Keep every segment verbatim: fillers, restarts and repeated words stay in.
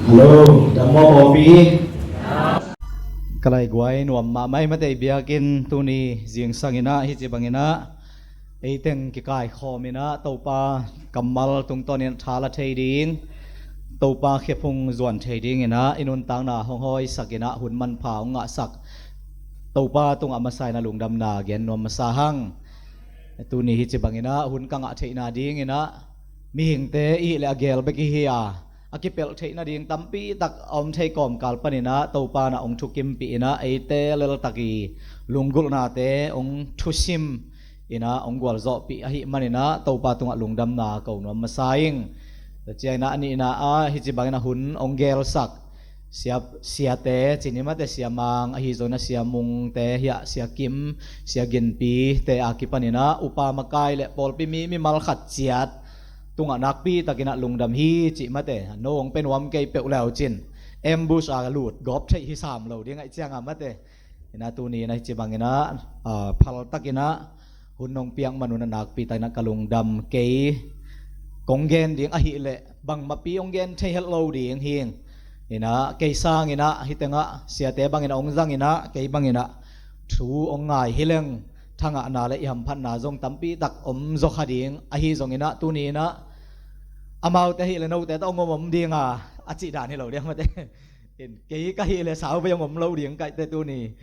Hello, dam maw pawlpi? Ka laiguai nuam mahmah ei mate, biakinn tuni zingsang inah hici bang inah eiteng kikaikhawm inah Topa kammal tungtawn inah tha la thei ding, Topa khephung zuan thei ding inah i nuntakna hong hawisak inah hun manpha hong ngahsak Topa tungah masa inah lungdamna gen nuam masa hang. Tuni hici bang inah hun ka ngah theihna ding inah mihingte i hih leh a gel bek i hi a, a kipelh theih nading tampi tak a om thei kawmkal pan inah Topa na hong thukimpih inah eite leltak i lunggulhnate hong thusim inah hong gualzawhpih ahih man inah Topa tungah lungdamna ko nuam masa ing. Tua ciang inah a nihna ah hici bang inah hun hong gelsak sia, siate, cini mate, Sia Mang, ahi zong inah Sia Mungte, hiah Sia Kim, Sia Ginpite a kipan inah upa makai le pawlpi mi mimal khat ciat tungah nakpi tak inah lungdam hi cih mate, no hong pe nuam kei peuh le uh cin ambush a lut gawp theih hi sam lo ding ahih ciang a mate. Inah tuni inah hici bang inah, ah, phal tak inah hun nong piak man un ah nakpi tak inah ka lungdam. Kei kong gen ding ahih leh bangmahpi hong gen thei het lo ding hing. Inah kei sang inah hih tengah siate bang inah hong zang inah kei bang inah thu hong ngai hi leng thangahna le i hamphatna zong tampi tak om zaw kha ding. Ahi zong inah tuni inah amaute ahih leh note tawh hong om om ding a, a cih dan hi lo ding mate. In, kei ka hih leh sau vei hong om lo ding kaihte tuni.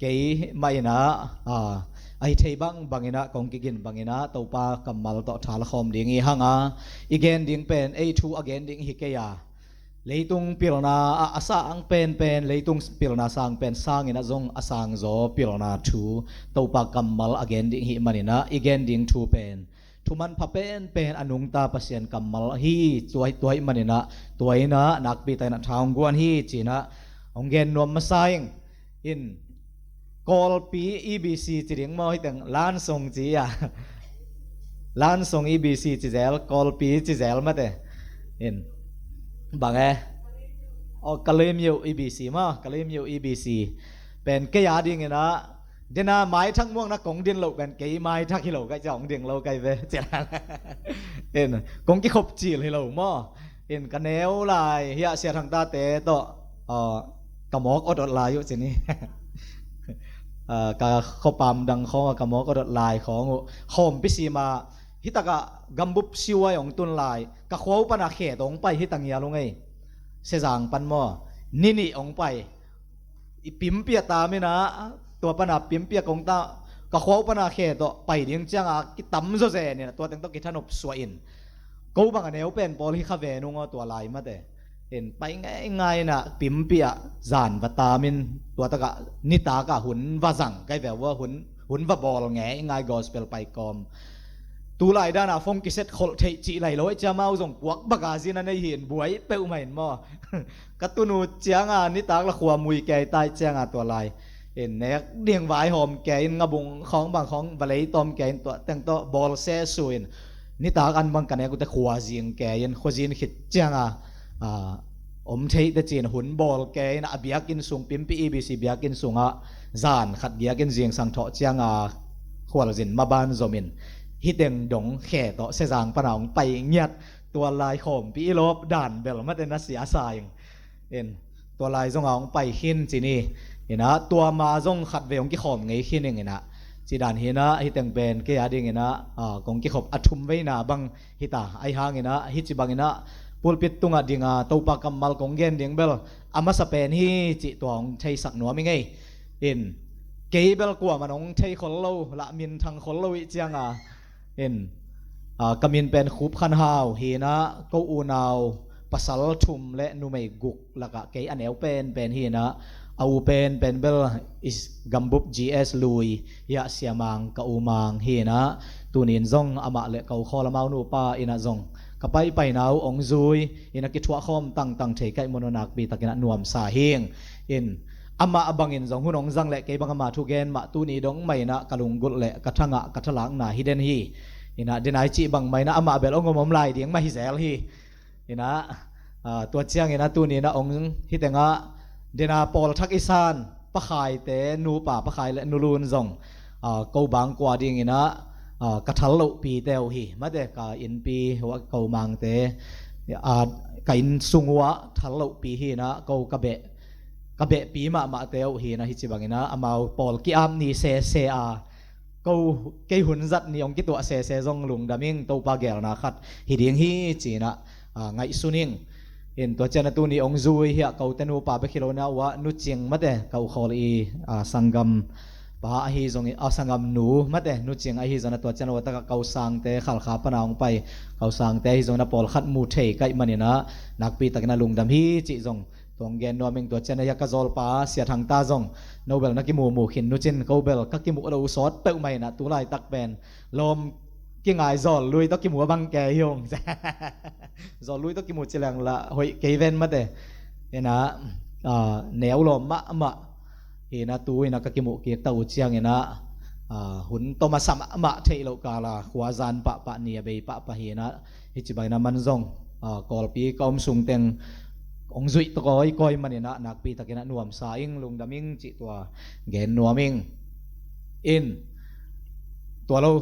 Kei mah inah, ah, ahi thei bangbang inah kong kigin bang inah Topa kammal tawh tha la khawm ding i hang a, i gen ding pen ei thu a gen ding hi kei a, leitung pilna ah a sang penpen, leitung pilna sang pen sang inah zong a sang zaw pilna thu Topa kammal a gen ding hih man inah i gen ding thu pen thu manpha penpen a nungta Pasian kammal hi. Tua, tua hih man inah tua inah nakpi tak inah tha hong guan hi ci inah hong gen nuam masa ing. In, Kawlpi E B C ci ding maw, hih teng Lansong ci a, Lansong E B C ci zel, Kawlpi ci zel mate. In, bang e? Oh, Kalaymyo E B C maw, Kalaymyo E B C pen kei a ding inah dena maithak muakna kong din loh pen kei maithak hi lo kai cia hong ding lo kai ve. In, kong kikhop cil hi lo maw. In, ka neu lai hiah Sia Thangtate tawh, ah, ka mawk awt awt lai uh cini. Ah, ka khuapam dang khawng ah ka mawk awt awt lai khawng uh khawmpi sima hih takah gambup siuai hong tun lai ka khua uh pana khet hong pai hih tangial uh ngei. Sezang pan maw, ni nih hong pai. I pimpiah tam inah tua pana pimpiah kong ta, ka khua uh pana khe tawh pai ding cianga kitam zawzen inah tua teng tawh kithanop suah in ko bang a neu pen pawl hi kha ve nung aw tua lai mate. In, pai ngeingai inah pimpiah zan va tam in tua takah nitakah hun va zang kai ve uh a, hun hun va bawl ngeingai gospel pai kawm. Tulai dana phone kiset kholh theih cih lai lo ih ciama uh zong kuak baka zin a nei hi in buai peuhmah in maw. Ka tunu cianga nitak la khua mui kei tai cianga tua lai in nek ding vaihawm kei in ngabung khawng bang khawng va lei tawm kei in tua teng tawh bawl se su in nitak an bang ka nek uhte khua zing kei in khua zin khit cianga, ah, om theih tecin hun bawl kei in a biakinn sung pimpi E B C biakinn sungah zan khat biakinn zingsang thawh cianga khualzin maban zomin hih teng dong khe tawh Sezang pana hong pai ngiat tua lai khawmpi i lawp dan bel mate na sia sa ing. In, tua lai zonga hong pai khin cini. Inah tua ma zong khat vei hong kikhawm ngei khin ing inah. Ci dan hinah hih teng pen kei a ding inah, ah, kong kikhop a thum veina bang hita, ahi hang inah hici bang inah pulpit tungah dinga Topa kammal kong gen ding bel a masa pen hi cih tua hong theisak nuam i ngei. In, kei bel kuaman hong thei khol lo lah minthang khol lo ih cianga in, ah, ka min pen Khup Khan Hau hinah ko unau pasal thum le numei guk lakah kei a neu penpen hinah a u penpen bel is gambup G S Lui hiah Sia Mang ka u Mang hinah tunin zong amah le ko khawl amau nupa inah zong ka paipaina uh hong zui inah kithuahkhawm tangtang thei kaih mun uh nakpi takinah nuamsa hing. In, amah a bangin zong hun hong zang le kei bang ama thugen mah tuni dong mah inah ka lunggulh le ka thangah ka thalakna hi den hi. Inah dena i cih bang mah inah amah bel hong om om lai ding mah hi zel hi. Inah, ah, tua ciang inah tuni inah hong hih tengah dena pawlthak i san pakhaite nupa pakhai le nulun zong, ah, ko bang kua ding inah, ah, ka thal lohpite uh hi mate ka innpi uh a ko mangte a, ka inn sung uh ah thal lohpi hi inah, ko ka beh, ka behpi mahmahte uh hi inah, hih ci bang inah amau pawl ki-ap ni sese a, ko kei hun zat ni hong kituah sese zong lungdam ing, Topa geelna khat hi ding hi ci inah, a, ngaihsun ing. In tua ciang a tuni hong zui hiah kote nupa bek hi lo inah, uh ah Nu Cing mate, ka ukhawl i, a, sanggam pa ahi zong, a, sanggam nu mate, Nu Cing ahi zong inah, tua ciang a uh ah takah ko sangte Khalkha pana hong pai, ko sangte ahi zong inah pawlkhat mu thei ka hih man inah nakpi tak inah lungdam hi cih zong tua hong gen nuam ing. Tua ciang a hiah ka zawlpa Sia Thang ta zong, no bel na kimumu khin, Nu Cin, ko bel ka kimuh lo uh sawt peuhmah inah, tu laitak pen lawm kingai zawl lui tawh kimu a bang kei hi ung. Zawl lui tawh kimu ci leng lah hoih kei ven mate. Inah, a, neu lawm mahmah hi inah, tu inah ka kimuh kik ta uh ciang inah, a, hun tawm a sa mahmah theih loh kal a, khua zan pahpah, ni a bei pahpah hi inah, hih ci bang inah aman zong, a, Kawlpi ka om sung teng hong zuih tawh kawikawi man inah nakpi tak inah nuamsa ing, lungdam ing cih tua gen nuam ing. In tua lo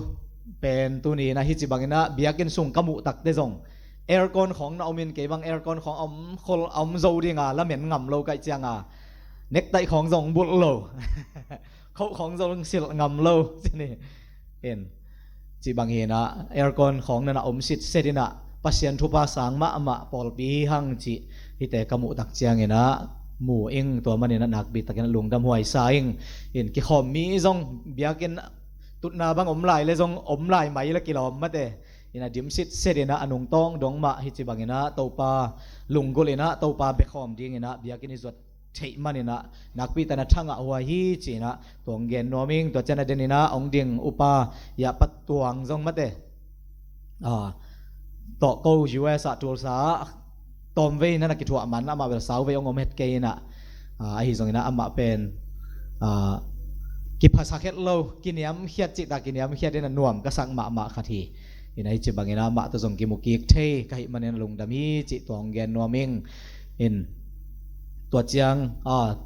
pen tuni inah hih ci bang inah biakinn sung ka muh takte zong aircon khawng na om in, kei bang aircon khawng a om khol, a om zo ding a, lamen ngam lo ka hih ciang a, necktie khawng zong bulh lo, coat khawng zong silh ngam lo ci ni. In ci bang hi inah aircon khawng na na om sitset inah, Pasian thupha sang mahmah pawlpi hi hang cih hihte ka muh tak ciang inah mu ing, tua man inah nakpi tak inah lungdam huai sa ing. In kikhawm mi zong biakinn tutna bang om lai le zong om lai mai le kilawm mate. Inah dim sitset inah a nungtawng dong mah hih ci bang inah Topa lunggulh inah Topa bekhawm ding inah biakinn i zuat theih man inah nakpi tak inah thangah huai hi ci inah tua hong gen nuam ing. Tua ciang a den inah hong ding upa Yah Pa Tuang zong mate, a, tawh ko U S ah Tulsa ah tawmvei na na kithuah man, amah bel sauvei hong om het kei inah, a, ahi zong inah amah pen, a, kiphasak het lo, kiniamkhiat cihtak kiniamkhiat inah nuam ka sak mahmah khat hi. Inah hih ci bang inah amah tawh zong kimu kik thei ka hih man inah lungdam hi cih tua hong gen nuam ing. In tua ciang, a,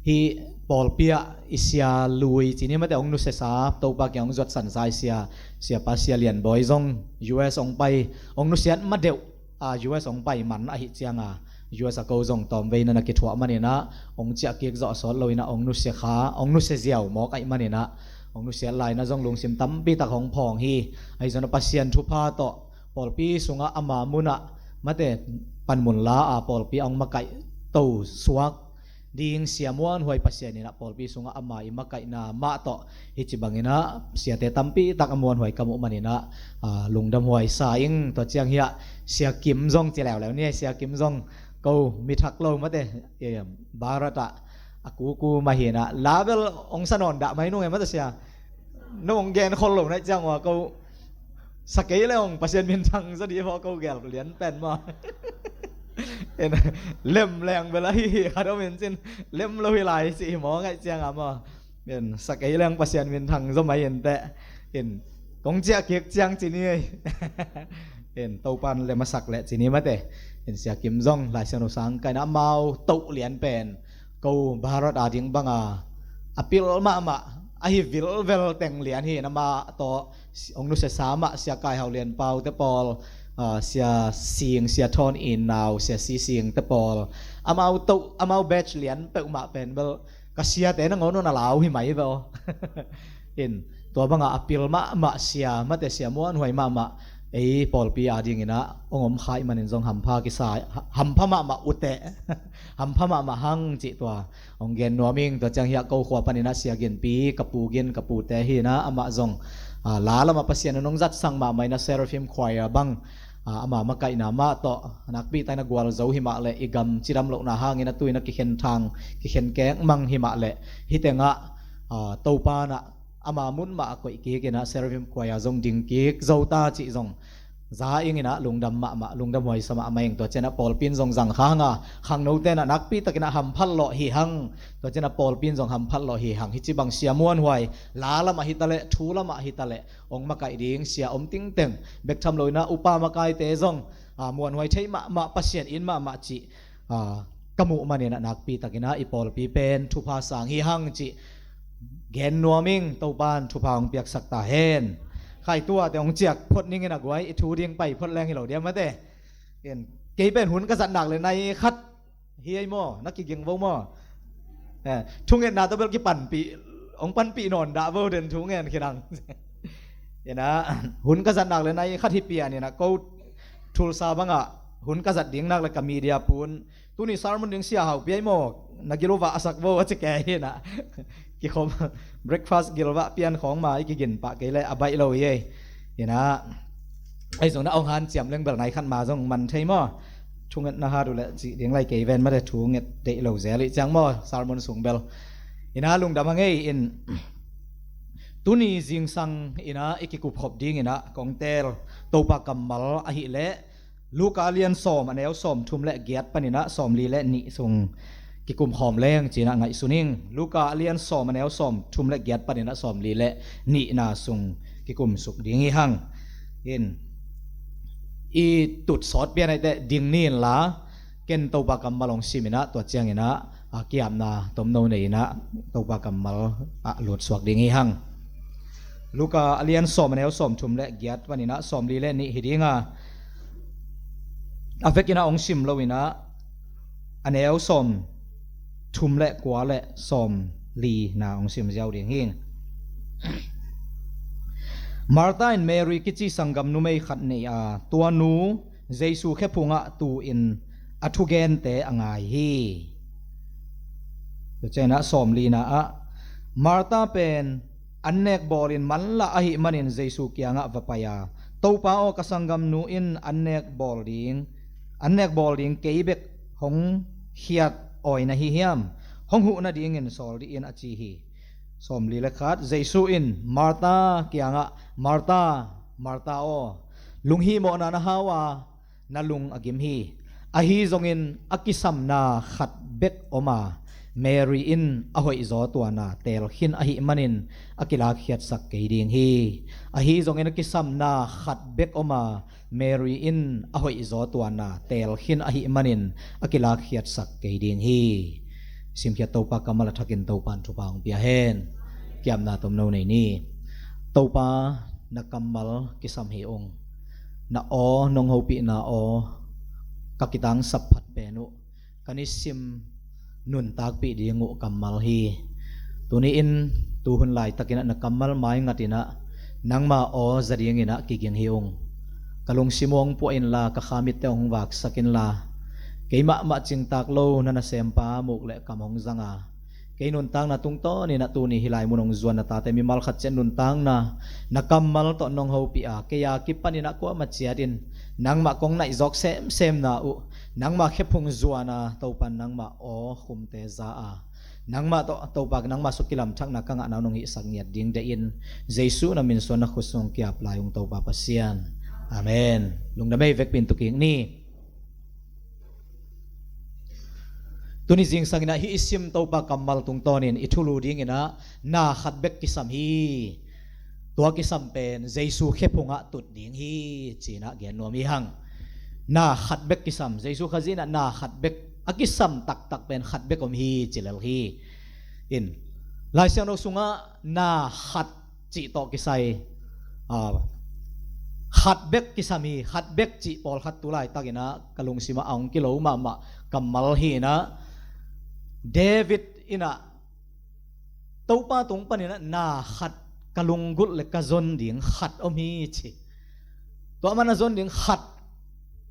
hih pawlpi ah i sia lui ci ni mate, hong nusiasa, Topa kiang hong zuatsansa i sia, siapa Sia Lian Bawi zong U S hong pai, hong nusiat madeuh a, U S hong pai man ahih ciang a, U S a ko zong tawmvei na na kithuah man inah hong ciah kik zawh sawt lo inah hong nusia kha, hong nusia ziau mawk ahih man inah, hong nusiat lai inah zong lungsim tampi tak hong phawng hi. Ahi zong inah Pasian thupha tawh pawlpi sungah ama munah mate panmun la a, pawlpi a hong makaih to suak ding Sia Muan Huai Pasian inah pawlpi sungah ama i makaihna mah tawh hih ci bang inah siate tampi tak a muanhuai ka muh man inah, a, lungdam huai sa ing. Tua ciang hiah Sia Kim zong ci leuleu ni, Sia Kim zong ko mi thak lo mate, e, Bharat ah a kuku mah hi inah, la bel hong sa nawn dah mai nung e mate sia. No hong gen khol lo na hih ciang ua ko sa kei le hong Pasian minthang zaw dih maw, ko gel lian pen maw. Lem leng bel ahi hi khat om in cin, lem lo hi lai cih hi maw ngaih ciang a maw. Sa kei leng Pasian minthang zaw mai in teh. Kong ciah kik ciang ci ni ei. Topan lem a sak leh ci ni mate. Sia Kim zong Lai Siangtho sang kaihna amau toh lian pen ko Bharat ading banga a pil mahmah, ahi vilvel teng lian hi. Amah tawh hong nusia sa mah Sia Kai Hau Lian Pau te pawl, ah, Sia Sing, Sia Thawn In Nau, Sia Si Sing te pawl, amau toh, amau batch lian peuhmah pen bel ka siate nangawn un a lau hi mai ve aw. Tua banga a pil mahmah sia, mate sia muanhuai mahmah ei pawlpi adingin ah hong om kha ahih manin zong hampha kisa, hampha mahmah uh teh. Hampha mahmah hang cih tua hong gen nuam ing. Tua ciang hiah ko khua panin ah Sia Ginpi, ka pu Gin, ka pute hi in ah, amah zong, ah, la lamah Pasian in hong zatsang mahmah in ah Seraphim Choir bang, ah, ama makaihna mah tawh nakpi takin a gualzo hi mah leh i gam cidam lohna hangin a tu-in a kikhen thang, kikhen kek mang hi mah leh hih tengah, ah, Topa in ah ama mun mah a koih kik in ah Seraphim Choir zong ding kik zo ta cih zong za ing in ah lungdam mahmah, lungdam huaisa mahmah ing. Tua ciang ah pawlpi in zong zang kha hang a, khangnote in ah nakpi takin ah hamphat lawh hi hang. Tua ciang ah pawlpi in zong hamphat lawh hi hang. Hih ci bang sia muanhuai, la lamah hi ta leh, thu lamah hi ta leh, hong makaih ding sia om tingteng bek tham lo in ah upa makaite zong, ah, muanhuai thei mahmah, Pasian in mahmah cih, ah, ka muh manin ah nakpi takin ah i pawlpi pen thupha sang hi hang cih gen nuam ing. Topan thupha hong piaksak ta hen. Khai tuate hong ciak phot ning in ah guai, i thu ding pai phot leng hi lo diam mate. In Kei pen hun ka zat nak le nai khat hi ei maw, na kiging vo maw? Eh, thungetna tawh bel kipanpih, hong panpih nawn dah vo den thungen khinang. Ina, hun ka zat nak le nai khat hi pian ina, ko Tulsa bangah hun ka zat ding nak le ka media pun, tuni sermon ding sia hau piai maw, na gil uh vah a sak vo a ci kei ina. Kikhom breakfast gil vah pian khawng ma i kigin pah kei le a baih lo hi ei. Ina, ei zong na hong hanciam leng bel nai khat ma zong man thei maw? Thunget na hat uh le cih ding lai kei ven mate, thunget deih lo zel ih ciang maw, sermon sung bel. Ina lungdam a ngei in, tuni zingsang ina i kikupkhop ding ina kong teel Topa kammal ahih leh Luka a lian sawm a neu sawm thum le giat panin ah sawm li le nih sung kikum khawm leng ci-in ah ngaihsun ing. Luka a lian sawm a neu sawm thum le giat panin ah sawm li le nihna sung kikum suk ding hi hang. In i tut sawt pian aite ding ni inla, ken Topa kammal hong sim in ah, tua ciangin ah a kiamna tomno nei in ah Topa kammal ah lut suak ding hi hang. Luka a lian sawm a neu sawm thum le giat panin ah sawm li le nih hi ding a, a vekin ah hong sim lo in ah a neu sawm thum le kua le sawm li na hong sim ziau ding hi. Martha in Mary kici sanggam numei khat nei a, tua nu Jesu khe phungah tu-in a thugente a ngai hi. Tua ciangin ah sawm li na ah Martha pen annek bawlin manlah ahih manin Jesu kiangah va pai a, Topa aw, ka sanggamnu in annek bawl ding, annek bawl ding kei bek hong khiat awi na hi hiam? Hong huh nadingin sawl dih in, a ci hi. Sawm li le khat, Jesu in Martha kiangah, Martha, Martha aw, lunghihmawhna na hau a, na lung a gim hi. Ahi zongin a kisamna khat bek om a, Mary in a hoihzaw tuana teel khin ahih manin a kilakkhiatsak kei ding hi. Ahi zongin a kisamna khat bek om a, Mary in a hoihzaw tuana teel khin ahih manin a kilakkhiatsak kei ding hi. Simkhiat Topa kammal a thakin Topa in thupha hong pia hen. Kiamna tomno nei ni. Topa, na kammal kisam hi ung. Na aw, nong hopihna aw, ka kitangsap phat pen uh ka nisim nuntakpih ding uh kammal hi. Tuni-in tuhun laitakin ah na kammal maingatin ah nangma aw za dingin ah kiging hi ung. Ka lungsim uh hong puah inla, ka khamitte hong vaksak inla, kei mahmah cingtak lo na nasempa muk le kam hong zang a, kei nuntakna tungtawnin ah tuni hih lai mun hong zuan na tate mimal khat ciat nuntakna na kammal tawh nong hopih a, kei a kipanin ah kuamah ciatin nangmah kong naihzawk semsemna uh, nangmah khephung zuan a, Topa in nangmah aw khumte za a, nangmah tawh Topa nangmah sung kilamthakna ka ngahna uh nong hihsak ngiat ding deih in, Jesu na min suang na khut sung kiap lai ung Topa Pasian. Amen. Lungdam ei, vekpi in tu kik ni. Tuni zingsangin ah hih i sim Topa kammal tungtawnin i thulu dingin ah na khat bek kisam hi. Tua kisam pen Jesu khephungah tut ding hi, ci-in ah gen nuam hi hang. Na khat bek kisam, Jesu Khazih in ah na khat bek, a kisam taktak pen khat bek om hi, ci lel hi. In, Lai Siangtho sungah na khat cih tawh kisai, ah, khat bek kisam hi, khat bek cih pawlkhat tu laitakin ah ka lungsimah a hong kilo mahmah kammal hi in ah, David in ah Topa tung panin ah na khat ka lunggulh le ka zon ding khat om hi ci. Tua man a zon ding khat,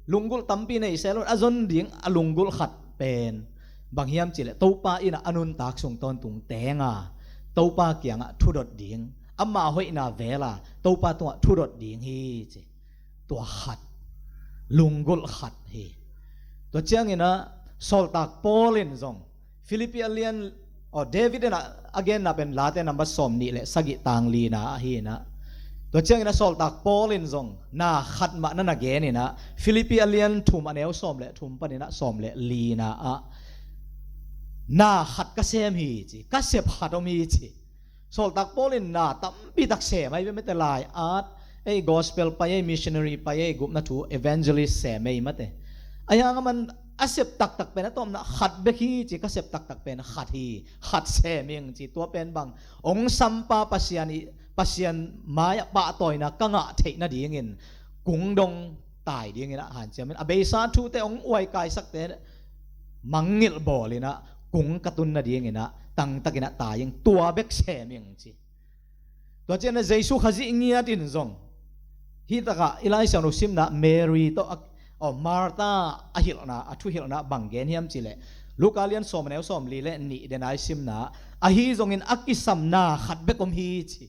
lunggulh tampi nei seh lo in a zon ding a lunggulh khat pen bang hiam cih leh Topa in ah a nuntak sung tawntung teng a, Topa kiangah thudot ding, ama hoihna vel a Topa tungah thudot ding hi ci. Tua khat, lunggulh khat hi. Tua ciangin ah Sawltak Paul in zong Philippi a lian, aw, David in ah a genna pen Late number sawm nih le sagih tang lina ahi in ah, tua ciangin ah Sawltak Paul in zong na khat mah na na gen in ah, Philippi a lian thum a neu sawm le thum panin ah sawm le lina ah na khat ka sem hi ci, ka sep khat om hi ci. Sawltak Paul in na tampi tak sem ahi ve mate, lai at, ei gospel pai, ei missionary pai, ei gupna thu evangelist sem ei mate. Ahi hang a man a sep taktak pen a tawpna khat bek hi ci, ka sep taktak pen khat hi, khat sem ing ci. Tua pen bang hong sampa Pasian i, Pasian mai-ah pahtawina ka ngah theih nadingin kung dong tai dinginah hanciamin a beisa thute hong uaikaisakte mangngilh bawlinah kung ka tun nadinginah tangtakinah tai ing, tua bek sem ing ci. Tua cianah Jesu Khazih ngiatin zong hih takah i Lai Siangtho simna Mary tawh a, aw, Martha a hilhna, a thuhilhna bang gen hiam cihleh Luka lian sawm a neu sawm li le nih denai simna ahi zongin a kisamna khat bek om hi ci.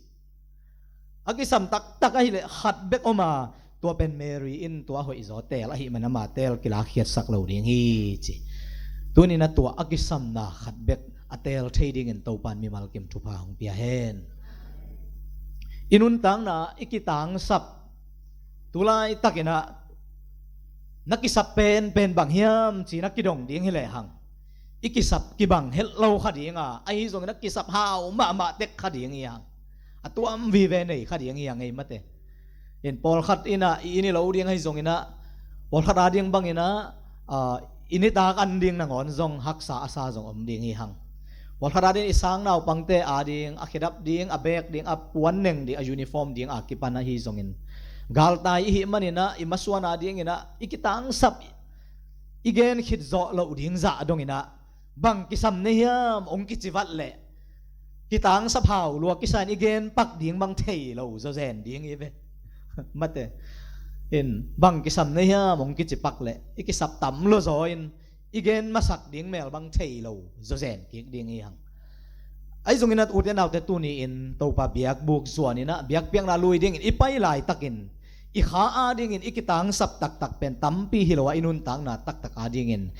A kisam taktak ahileh khat bek om a, tua pen Mary in tua hoihzaw teel ahih man ama teel kilakhiatsak lo ding hi ci. Tuninah tua a kisamna khat bek a teel thei dingin Topan mimal kim thupha hong pia hen. I nuntakna i kitangsap tulai takinah na kisap penpen bang hiam ci na kidong ding hi lehang i kisap kibang het lo kha dinga, ahi zongin a kisap hau mahmah tek kha ding hi hang. A tuam vive nei kha ding hi hang ei mate. In pawlkhat inah i inn i lo ding ahi zonginah pawlkhat a ding banginah, ah, i nitak an ding nangawn zong haksa a sa zong om ding hi hang. Pawlkhat a ding i sang naupangte a ding a khedap ding, a bag ding, a puan neng ding, a uniform ding a kipan ahi zongin galtai i hih maninah i masuan a dinginah i kitangsap i gen khit zawh loh ding zah donginah bang kisam na hiam hong kici vat leh kitangsap hau lua kisa in i gen pak ding bang thei lo zawzen ding i ve. Mate. In bang kisam na hiam hong kici pak leh i kisap tam lo zaw in i gen masak ding mel bang thei lo zawzen kik ding i hang. Ahi zongin a ute naute tuni in Topa biakbuk zuaninah biakpiakna lui dingin i pai laitakin i kha a dingin i kitangsap taktak pen tampi hi lo a, i nuntakna taktak a dingin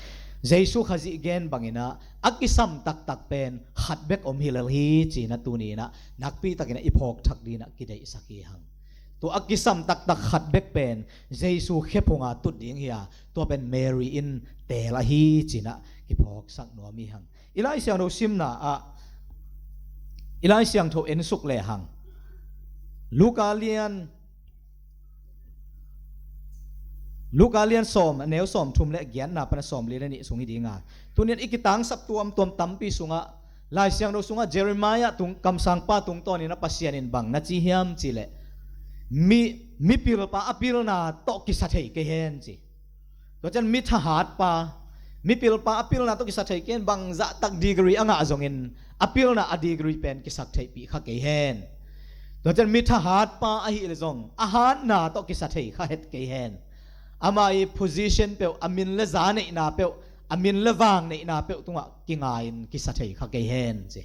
Jesu Khazih gen banginah a kisam taktak pen khat bek om hi lel hi cinah tuni inah nakpi takinah i phawk thak dinah kideihsak hi hang. Tua a kisam taktak khat bek pen Jesu khephunga tut ding hi a, tua pen Mary in teel ahi cinah kiphawksak nuam hi hang. I Lai Siangtho simna ah i Lai Siangtho ensuk lehang Luka lian Luka lian sawm a neu sawm thum le giatna pana sawm li le nih sung hi dinga. Tunian i kitangsap tuamtuam tampi sungah Lai Siangtho sungah Jeremiah tung, kamsangpa tungtawninah Pasian in bang na ci hiam cihleh mi, mipilpa a pilna tawh kisa thei kei hen ci. Tua cian mi thahatpa, mipilpa a pilna tawh kisa thei kei hen, bangzahtak degree a ngah zongin a pilna a degree pen kisak theihpih kha kei hen. Tua cian mi thahatpa ahih le zong a hatna tawh kisa thei kha het kei hen. Ama i position peuh, a min le za neihna peuh, a min le vang neihna peuh tungah kingai-in kisa thei kha kei hen ci.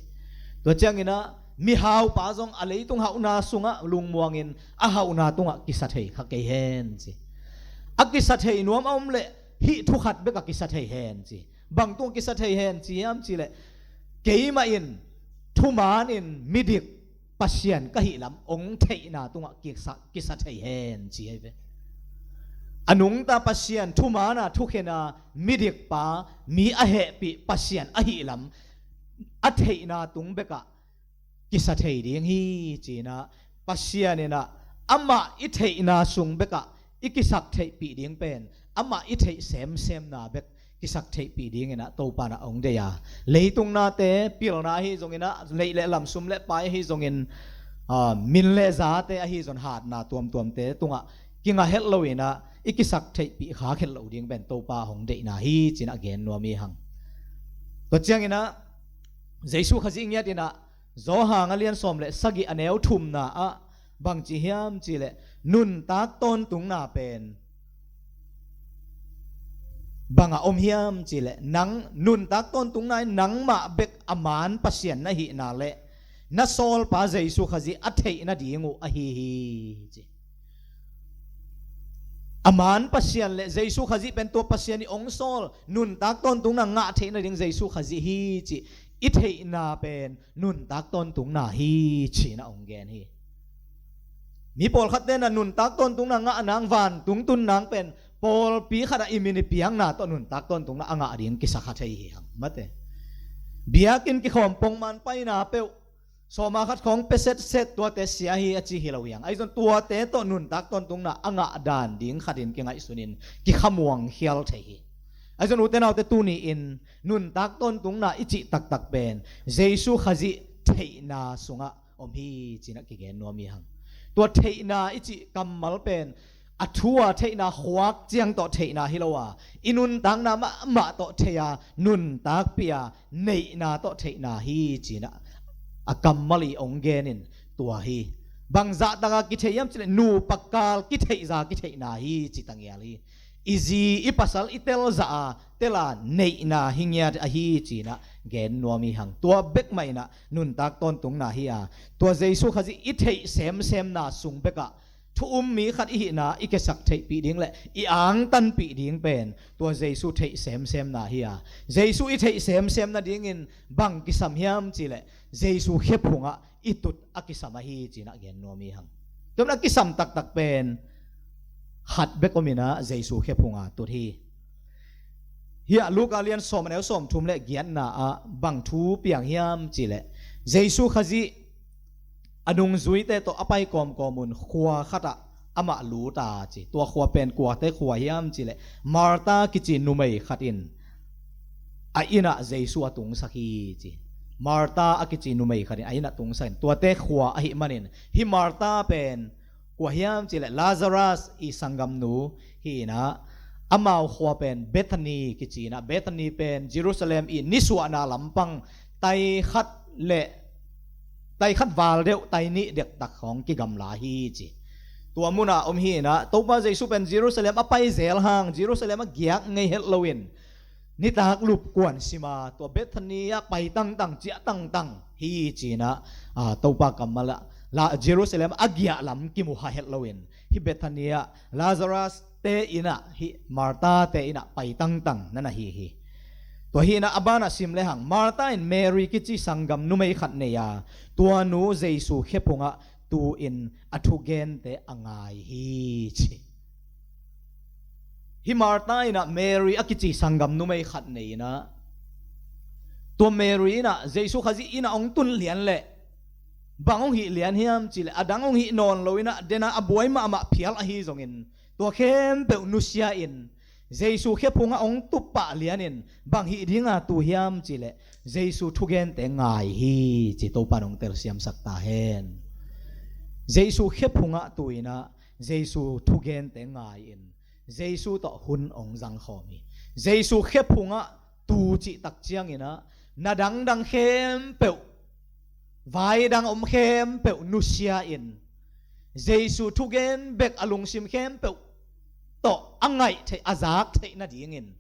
Tua cianginah mihaupa zong a leitung hauhna sungah lungmuangin a hauhna tungah kisa thei kha kei hen ci. A kisa thei nuam a om leh hih thu khat bek a kisa thei hen ci. Bang tungah kisa thei hen ci hiam cihleh keimah in thuman in midik Pasian ka hih lam hong theihna tungah kisa, kisa thei hen ci ahi ve. A nungta Pasian thumana thukhena midikpa mi a hehpih Pasian ahih lam a theihna tung bekah kisa thei ding hi cinah Pasian inah amah i theihna sung bekah i kisak theihpih ding pen amah i theih semsemna bek kisak theihpih dinginah Topa nah hong deih a, leitung nate pilna ahi zonginah leih le lam sum le pai ahi zongin, ah, min le zate ahi zong hatna tuamtuamte tungah kingah het loinah i kisak theihpih khak het loh ding pen Topa hong deihna hi cinah gen nuam hi hang. Tua cianginah Jesu Khazih ngiatinah Johan a lian sawm le sagih a neu thumna ah bangci hiam cihleh nuntak tawntungna pen bangah om hiam cihleh nang nuntak tawntungna in nangmah bek a man Pasian na hihna le na sawlpa Jesu Khazih a theih nading uh ahi hi ci. A man Pasian le Jesu Khazih pen tua Pasian i hong sawl nuntak tawntungna ngah theih nading Jesu Khazih hi ci i theihna pen nuntak tawntungna hi cinah hong gen hi. Mi pawlkhatte na nuntak tawntungna ngah nang vantung tun nang pen pawlpi khatah i min i piakna tawh nuntak tawntungna a ngah ding kisa kha thei hi hang mate. Biakinn kikhawm pongman paina peuh sawma khat khawng pia setset tuate sia hi a ci hi lo hiang. Ahi zong tuate tawh nuntak tawntungna a ngah dan ding khatin kingaihsunin kikhamuang khial thei hi. Ahi zong ute naute tuni in nuntak tawntungna i cih taktak pen Jesu Khazih theihna sungah om hi cinah kigen nuam hi hang. Tua theihna i cih kammal pen a thu a theihna khuak ciang tawh theihna hi lo a, i nuntakna mahmah tawh thei a, nuntakpih a, neihna tawh theihna hi ci-in ah a kammal i hong gen in tua hi. Bang zahtak a kitheih hiam cih leh nupa kal kitheihza kitheihna hi ci tangial hi. I zi i pasal i telza a tel a neihna hi ngiat ahi ci-in ah gen nuam hi hang. Tua bek mah in ah nuntak tawntungna hi a, tua Jesu Khazih i theih semsemna sung bekah thu um mi khat i hihna i kiasak theihpih ding le i angtanpih ding pen tua Jesu theih semsemna hi a, Jesu i theih semsem nadingin bang kisam hiam cih leh Jesu khe phungah i tut a kisam ahi ci-in ah gen nuam hi hang. Tua manin a kisam taktak pen khat bek om in ah Jesu khe phungah tut hi. Hiah Luka lian sawm, a neu sawmthum le giatna ah bang thu piang hiam cih leh Jesu Khazih a nungzuite tawh a pai kawmkawm un khua khatah amah lut a ci. Tua khua pen kuate khua hiam cih leh Martha kici numei khat in a inn ah Jesu a tungsak hi ci. Martha a kici numei khat in a inn ah tungsak in tuate khua ahih manin hih Martha pen kua hiam cih leh Lazarus i sanggamnu hi-in ah, amau khua pen Bethany kici-in ah, Bethany pen Jerusalem i nisuahna lampang tai khat le tai khat val deuh, tai nih dektak khawng kigamla hi ci. Tua munah om hi-in ah, Topa Jesu pen Jerusalem a pai zel hang, Jerusalem a giak ngei het loin nitak lup kuan sima tua Bethany ah pai tangtang, ciah tangtang hi ci-in ah, a, Topa kammal ah la Jerusalem a giah lam kimu kha het loin hih Bethany ah Lazarus te inn ah, hih Martha te inn ah pai tangtang na na hi hi. Tua hi-in ah a banah sim lehang Martha in Mary kici sanggam numei khat nei a, tua nu Jesu khe phungah tu-in a thugente a ngai hi ci. Hih Martha in ah Mary a kici sanggam numei khat nei in ah, tua Mary in ah Jesu Khazih inn ah hong tun lian leh bang hong hih lian hiam cih leh a dang hong hih nawn lo in ah, den a a buai mahmah phial ahi zongin tua khempeuh nusia in Jesu khe phungah hong tu pah lianin bang hih dinga tu hiam cih leh Jesu thugente ngai hi ci. Topa in hong telsiamsak ta hen. Jesu khe phungah tu-in ah Jesu thugente ngai-in Jesu tawh hun hong zangkhawm hi. Jesu khe phungah tu cih tak ciangin ah na dangdang khempeuh, vai dang om khempeuh nusia in Jesu thugen bek a lungsim khempeuh tawh a ngaih theih, a zak theih nadingin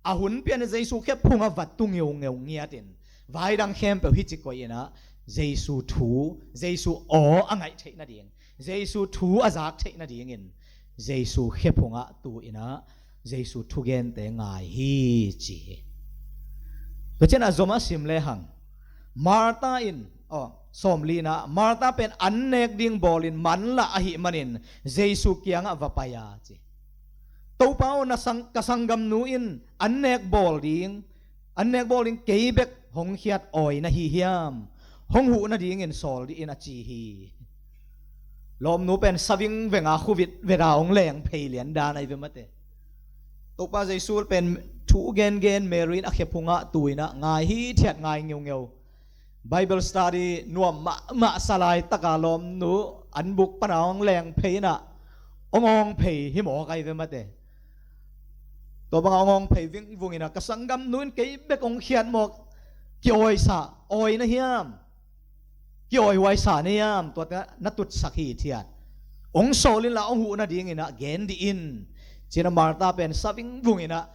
a hun pian Jesu khe phungah va tu ngeungeu ngiatin vai dang khempeuh hih ci koih in ah Jesu thu, Jesu aw a ngaih theih nading, Jesu thu a zak theih nadingin Jesu khe phungah tu-in ah Jesu thugente ngai hi ci hi. Tua ciangin a zom a sim lehang Martha in, aw, sawmli-na, Martha pen an nek ding bawlin manlah ahih manin Jesu kiangah va pai a ci. Topa aw, na sang, ka sanggamnu in an nek bawl ding, an nek bawl ding kei bek hong khiat awi na hi hiam? Hong huh nadingin sawl dih in a ci hi. Lawmnu pen saving venga khuvit veda hong leng phei lian dan ahi ve mate. Topa Jesu pen thu gengen Mary in a khe phungah tu-in ah ngai hithiat, ngai ngeungeu. Bible study nuam mahmah sa laitaka lawmnu an buk pana hong leng phei in ah hong awng phei hi mawk ahi ve mate. Tua banga hong awng phei vingvung in ah ka sanggamnu in kei bek hong khiat mawk, ki-awisa, awi na hiam? Ki-awihuaisa na hiam? Tuate na tutsak hithiat. Hong sawl inla hong huh nadingin ah gen dih in, ci-in ah Martha pen saving vung in ah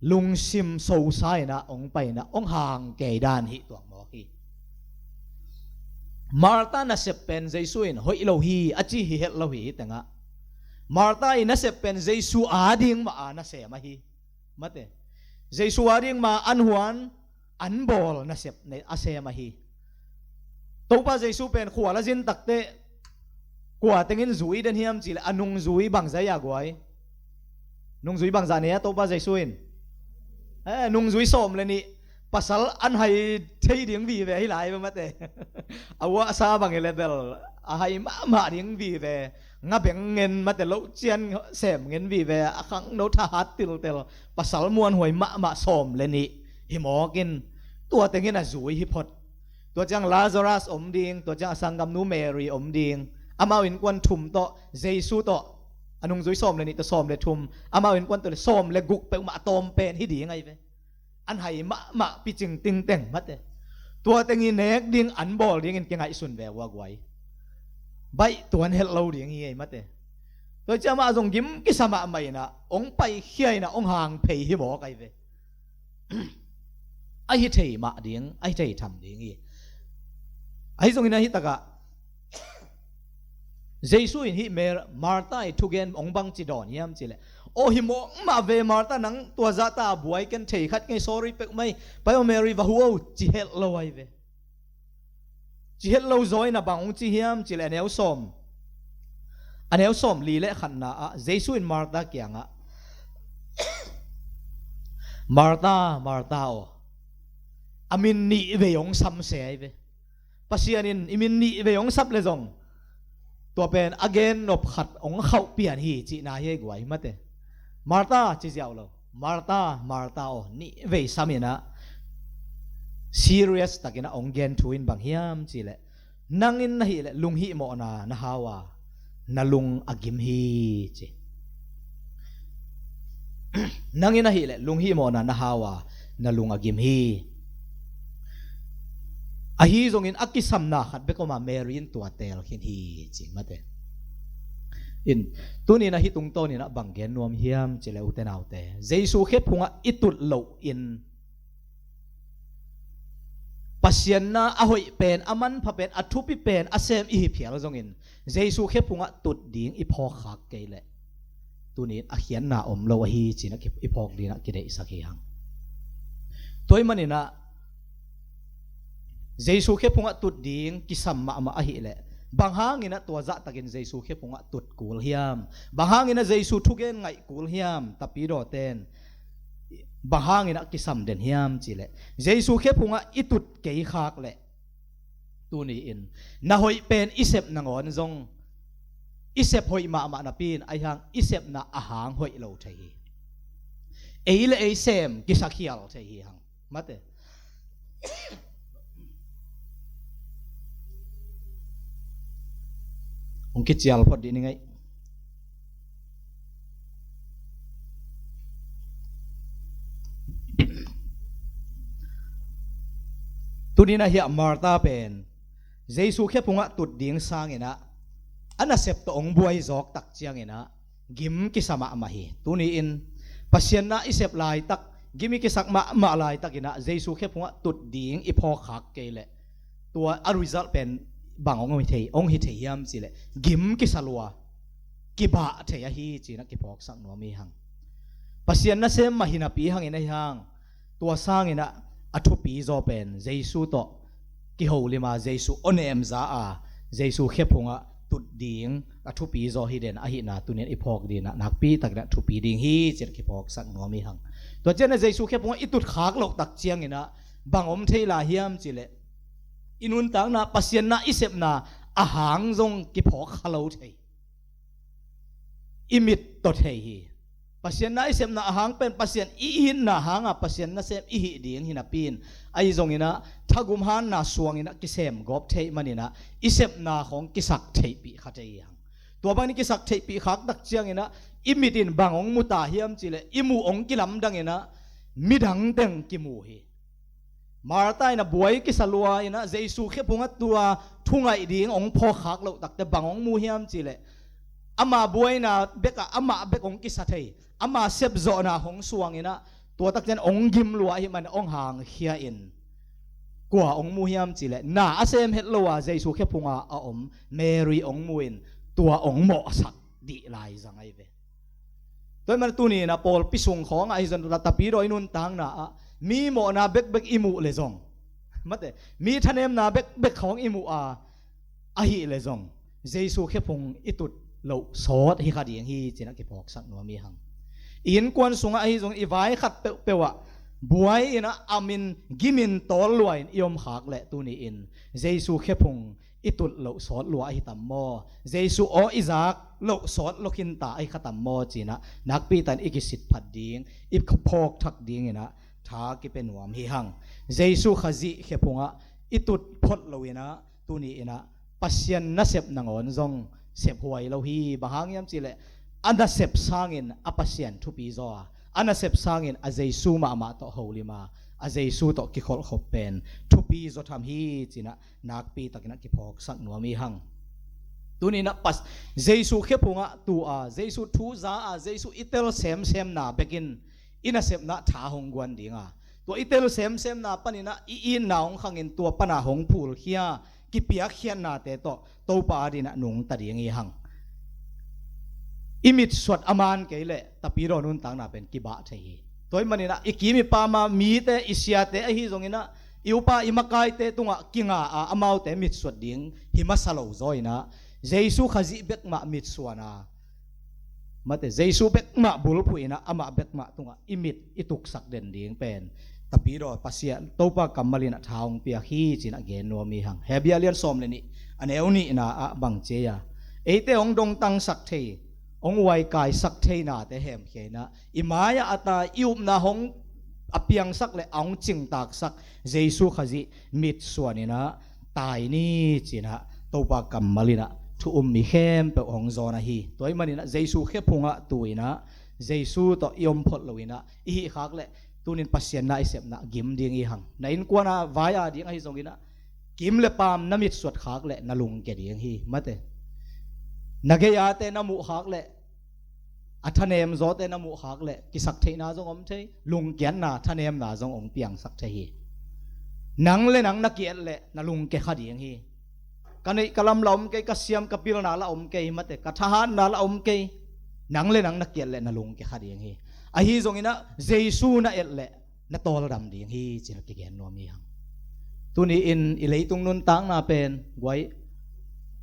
lungsim sosa in ah hong pai in ah hong hang kei dan hi tuak mawk hi. Martha nasep pen Jesu in hoih lo hi a ci hi het lo hi, hih tengah Martha i nasep pen Jesu ading mah a nasem ahi. Mate. Jesu ading mah an huan, an bawl nasep nei a sem ahi. Topa Jesu pen khual a zin takteh kua tengin zui den hiam cih leh a nungzui bangzah a guai? Nungzui bangzah nei a Topa Jesu in? Eh, nungzui sawm le nih, pasal an hai thei ding vive hi lai ve mate. A uahsa bang hi le bel a hai mahmah ding vive. Nga beng ngen mate, lohcian sem ngen vive, a khangno thahat tiltel, pasal muanhuai mahmah sawm le nih hi mawk in, tua tengin a zui hi phot. Tua ciang Lazarus om ding, tua ciang a sanggamnu Mary om ding, amau innkuan thum tawh Jesu tawh A nungzui sawm le nih tawh sawm le thum, amau innkuan tawh le sawm le guk peuhmah a tawm pen hi ding ahi ve. An hai mahmah picing tingteng mate. Tua teng i nek ding an bawl dingin kingaihsun ve ua guai. Baih tuan helh lo ding hi ei mate. Tua ciah mah zong gim kisa mahmah inah ong paikhia inah ong hang phei hi mawk ahi ve. A hi thei mah ding, a hi thei tham ding hi. Ahi zongin ahi takah Jesu in hih Mar-, Martha i thugen ong bangci dawn hiam cileh, aw hi mawk mah ve Martha, nang tua zahta buai ken thei khat ngei, sorry pek mai, pai aw Mary va hu o, ci helh lo ahi ve. Ci helh lo zaw in a bang ong ci hiam cileh a neu sawm, a neu sawm li le khatna ah Jesu in Martha kiangah Martha, Martha aw, a min nih vei ong sam se ahi ve. Pasian in i min nih vei ong sap le zong tua pen a gen nop khat ong khauh pian hi cihna hi ei guai mate. Martha ci ziau lo. Martha, Martha aw, nih vei sam inah serious takinah ong gen thu in bang hiam cileh, nang in na hih leh lunghihmawhna na hau a, na lung a gim hi ci. Nang in ahih leh lunghihmawhna na hau a, na lung a gim hi. Ahi zongin a kisamna khat bek om a, Mary in tua teel khin hi ci mate. In, tuni in ahi tungtawn inah bang gen nuam hiam cileh ute naute, Jesu khephungah i tut loh in Pasian na a hoih pen, a manpha pen, a thupi pen a sem i hi phial zongin Jesu khephungah tut ding i phawkkhak kei leh tuni in a khiatna om lo ahi cinah ki-, i phawk dinah kideihsak hi hang. Tua ahih maninah Jesu khephungah tut ding kisam mahmah ahih leh bang hanginah tua zahtakin Jesu khephungah tut kul hiam? Bang hanginah Jesu thugen ngaih kul hiam? Tapidawten bang hanginah kisam den hiam cileh, Jesu khephungah i tut kei khak leh tuni in na hoih pen i sep nangawn zong i sep hoih mahmah napi in ahi hang i sepna a hang hoih lo thei hi. Ei le ei sem kisakhial thei hi hang mate. Hong kicial phot dih ni ngai. Tuni in ahi a Martha pen Jesu khephungah tut ding sanginah a nasep tawh hong buai zawk tak cianginah gim kisa mahmah hi. Tuni in Pasian na i sep laitak, gim i kisak mahmah laitakinah Jesu khephungah tut ding i phawkkhak kei leh tua a result pen bang hong hi thei, hong hi thei hiam cileh gim kisa lua, kibah thei ahi cinah kiphawksak nuam hi hang. Pasian nasem mah hi napi hangin ahi hang tua sanginah a thupi zaw pen Jesu tawh kiholima, Jesu awnemza a, Jesu khephungah tut ding a thupi zaw hi den ahihna tuni in i phawk dinah nakpi takinah thupi ding hi cinah kiphawksak nuam hi hang. Tua cianah Jesu khephungah i tut khak loh tak cianginah bang om thei lai hiam cileh i nuntakna, Pasian na i sepna a hang zong kiphawk kha lo thei. I mit tawh thei hi. Pasian na i sepna a hang pen Pasian i itna hanga Pasian nasem i hih ding hi napi in ahi zonginah thagum hanna suanginah kisem gawp theih maninah i sepna khawng kisak theihpih kha thei hi hang. Tua bangin i kisak theihpih khak tak cianginah i mit in bang hong mu ta hiam cileh i muh hong kilamdanginah midang teng kimu hi. Martha in a buai kisa lua inah Jesu khephungah tua thungaih ding hong phawkkhak loh takte bang hong mu hiam cileh ama buaina bekah amah bek hong kisa thei, ama sepzawhna hong suanginah tua tak cian hong gim lua ahih man hong hangkhia in kua hong mu hiam cileh na a sem het lo a Jesu khephunga a om Mary hong mu in tua hong mawhsak dih lai zang ahi ve. Tua ahih man tuni inah pawlpi sung khawngah ahi zong tapidaw i nuntakna ah mi mawhna bekbek i muh le zong mate, mi thanemna bekbek khawng i muh a ahih le zong Jesu khephung i tut loh sawt hi kha ding hi cinah kiphawksak nuam hi hang. I innkuan sungah ahi zong i vai khat peuhpeuh ah buai inah amin gimin tawl lua in i om khak leh tuni in Jesu khephung i tut loh sawt lua ahi tam maw? Jesu aw i zak loh sawt lua khinta ahi kha tam maw cinah nakpi tan i kisit phat ding, i phawk thak dinginah tha kipia nuam hi hang. Jesu Khazih khephungah i tut phot lo inah tuni inah Pasian nasep nangawn zong sep huai lo hi. Bang hang hiam cileh a nasep sangin a Pasian thupi zaw a, a nasep sangin a Jesu mahmah tawh holim a, a Jesu tawh kikholhkhop pen thupi zaw tham hi cinah nakpi takinah kiphawksak nuam i hang. Tuninah pas Jesu khephungah tu a, Jesu thu za a, Jesu i tel semsemna bekin i nasepna tha hong guan ding a, tua i tel semsemna paninah i itna hong khangin tua pana hong phulkhia kipiakkhiatnate tawh Topa adinah nungta ding i hang. I mitsuat a man kei leh tapidaw nuntakna pen kibah thei hi. Tua i maninah i kim i pama mite, i siate ahi zonginah i upa i makaite tungah kinga a, amaute mitsuat ding hi masa lo zaw inah Jesu Khazih bekmah mitsuan a, mate, Jesu bekmah bulphuh inah amah bekmah tungah i mit i tuksak den ding pen tapidaw Pasian Topa kammal inah tha hong piak hi cinah gen nuam i hang. Hebru lian sawm le nih, a neu nihna ah bang ci a, eite hong dongtangsak thei, hong uaikaisak theinate hemkhia inah i mai-ah a tai, i upna hong a piangsak le a hong cingtaksak Jesu Khazih mitsuan inah tai ni cinah Topa kammal inah thu um mi khempeuh hong zawn ahi. Tua i maninah Jesu khephungah tu inah Jesu tawh i om phot lo inah i hih khak leh tunin Pasian na i sepna gim ding i hang. Na innkuana vai a ding ahi zonginah kim le paam na mitsuat khak leh na lungke ding hi, mate. Na gei-ate na muh khak leh, a thanem zawte na muh khak leh kisaktheihna zong om thei, lungkiatna thanemna zong hong piangsak thei hi. Nang le nang na ki-et leh na lungke kha ding hi. Ka neih ka lam la om kei, ka siam ka pilna la om kei, mate, ka thahatna la om kei. Nang le nang na ki-et leh na lungke kha ding hi. Ahi zonginah Jesu na et leh na tawldam ding hi cinah kigen nuam i hang. Tuni-in i leitung nuntakna pen guai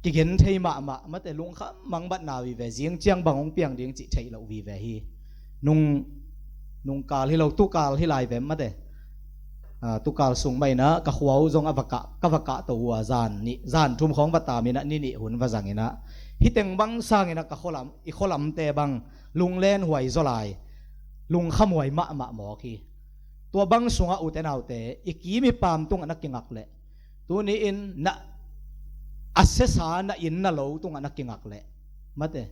kigen thei mahmah, mate, lungkham mangbatna vive, zing ciang bang hong piang ding cih theih loh vive hi. Nung, nungkal hi lo, tukal hi lai vem, mate. Ah, tukal sung mah inah ka khua uh zong a va kah, ka va kahto uh a, zan nih, zan thum khawng va tam inah ni nih hun va zang inah hih teng bang sanginah ka khualam, i khualamte bang lunglen huai zaw lai, lungkham huai mahmah mawk hi. Tua bang sungah ute naute, i kim i paam tungah na kingak leh, tuni-in na a sesa na inn na lo tungah na kingak leh, mate,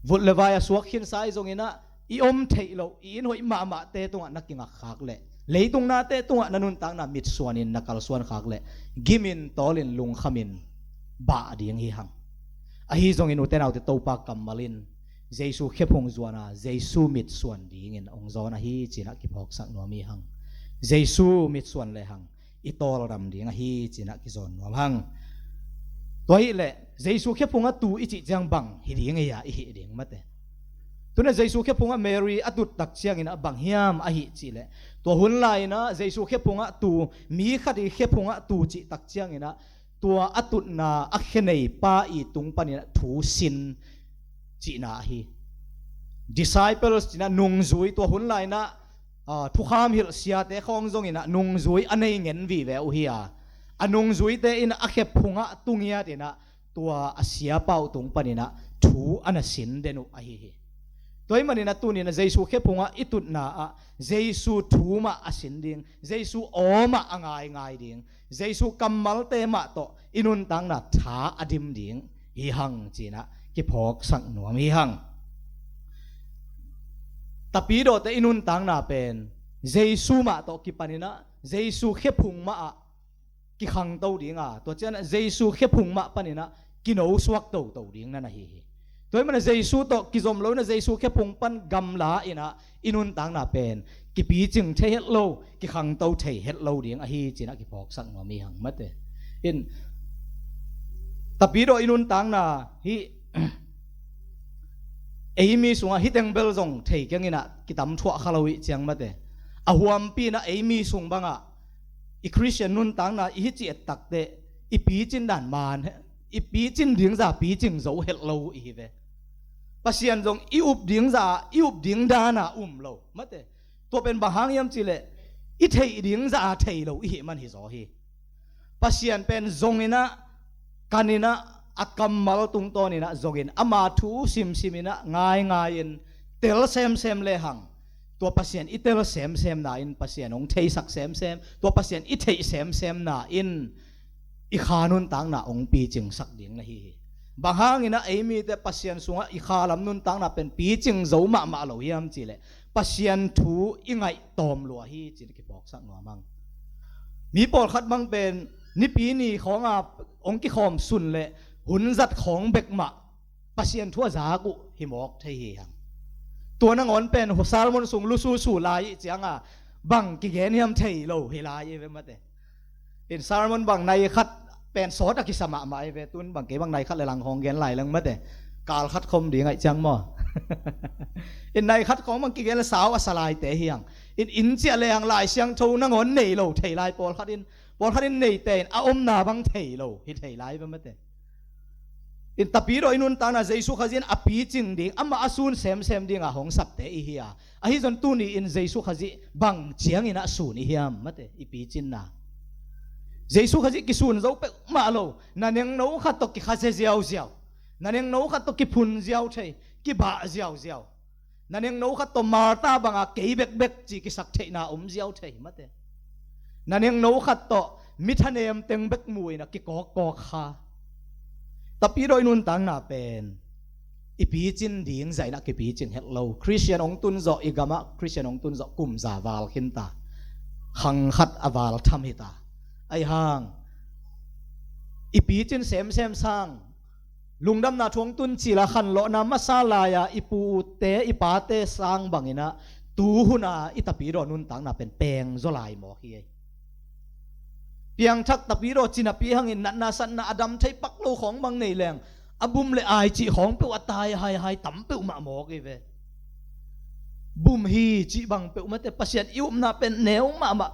vut le vai a suak khinsa i zonginah i om theih loh, i inn hoih mahmahte tungah na kingak khak leh, leitung nate tungah na nuntakna mitsuanin na kalsuan khak leh, gimin, tawlin, lungkhamin bah ding hi hang. Ahi zongin ute naute, Topa kammal in Jesu khephung zuan a, Jesu mitsuan dingin hong zawn ahi cinah kiphawksak nuam i hang. Jesu mitsuan le hang i tawldam ding ahi cinah kizawn nuam hang. Tua hi leh Jesu khephungah tu i cih ciang bang hi ding ei a i hih ding, mate. Tunah Jesu khephungah Mary a tut tak cianginah bang hiam a hih cih leh, tua hun lai-inah Jesu khephungah tu, mi khat i khephungah tu cih tak cianginah tua a tutna a kheneipa i tung paninah thu sin cihna ahi. Disciples cinah nungzui, tua hun lai-inah, ah, thukham hilh siate khawng zonginah nungzui a nei ngen vive uh hi a, a nungzuite in a khephungah tu ngiatinah tua a siapa uh tung paninah thu a na sin den uh ahi hi. Tua i maninah tuninah Jesu khephungah i tutna ah Jesu thu mah a sin ding, Jesu aw mah a ngaingai ding, Jesu kammalte mah tawh i nuntakna tha a dim ding hi hang cinah kiphawksak nuam hi hang. Tapidawte i nuntakna pen Jesu mah tawh kipaninah Jesu khephung mah ah kikhangto ding a, tua cianah Jesu khephung mah paninah kinosuak toto ding na na hi hi. Tua i manah Jesu tawh kizom lo inah Jesu khephung pan gamla inah i nuntakna pen kipicing thei het lo, kikhangto thei het lo ding ahi cinah kiphawksak nuam i hang, mate. In tapidaw i nuntakna hi, ei mi sungah hih teng bel zong thei keng inah kitam thuah kha lo ih ciang, mate, a huampi inah ei mi sung bangah i Khristian nuntakna i hih ci et takteh i picin dan man, i picin dingza picing zo het lo i hi ve. Pasian zong i up dingza, i up ding dana um lo, mate. Tua pen bang hang hiam cihleh i theih dingza thei lo i hih man hi zaw hi. Pasian pen zonginah, kaninah, a kammal tungtawninah zongin ama thu simsiminah ngaingai-in tel semsem lehang, tua Pasian i tel semsemna in Pasian hong theisak semsem, tua Pasian i theih semsemna in i kha nuntakna hong picingsak ding na hi hi. Bang hangin ah ei mite Pasian sungah i khalam nuntakna pen picing zo mahmah lo hiam cihleh, Pasian thu i ngaih tawm lua hi ci-in kiphawksak nuam hang. Mi pawlkhat bang pen nipi ni khawnga hong kikhawm sun le hun zat khawng bek mah Pasian thu a zak uh hi mawk thei hi hang. Tua nangawn pen sermon sung lususu lai ih cianga bang kigen hiam thei lo hi lai hi ve mate. In sermon bang nai khat pen sawt a kisa mahmah hi ve, tun bang kei bang nai khat le lang hong gen lai leng mate. Kal khat khom ding aih ciang maw? In nai khat khawng bang kigen le sau a sa laite hi hang. In in ciah le hang Lai Siangtho nangawn nei lo thei lai pawlkhat in, pawlkhat in neite in a omna bang thei lo hi thei lai ve mate. In Tapidaw i nuntakna Jesu Khazih in a picing ding, amah a sun semsem dinga hong sapte i hi a, ahi zong tuni in Jesu Khazih bang ciangin a sun i hiam mate, i picinna. Jesu Khazih kisun zo peuhmah lo, na nengno khat tawh kikha ziauziau, na nengno khat tawh kiphun ziau thei, kibah ziauziau. Na nengno khat tawh Martha banga kei bekbek ci kisak theihna om ziau thei mate. Na nengno khat tawh mithanem teng bek mu in a kikawkkawk kha. Tapidaw i nuntakna pen i picin ding zahin a kipicing het lo. Khristian hong tun zawh, i gamah Khristian hong tun zawh kum za val khinta. Khang khat a val tham hita. Ahi hang i picin semsem sang lungdamna thu hong tun cila khanlawhna masa lai-a i pute i pate sang bangin ah tuhuna i Tapidaw nuntakna pen peng zaw lai mawk hi ei. Piangthak Tapidaw cinapi hangin natna satna a dam thei pak lo khawng bang nei leng a bum le ai cih khawng peuh a tai haihai tam peuhmah mawk hi ve. Bum hi cih bang peuh mate, Pasian i upna pen neu mahmah.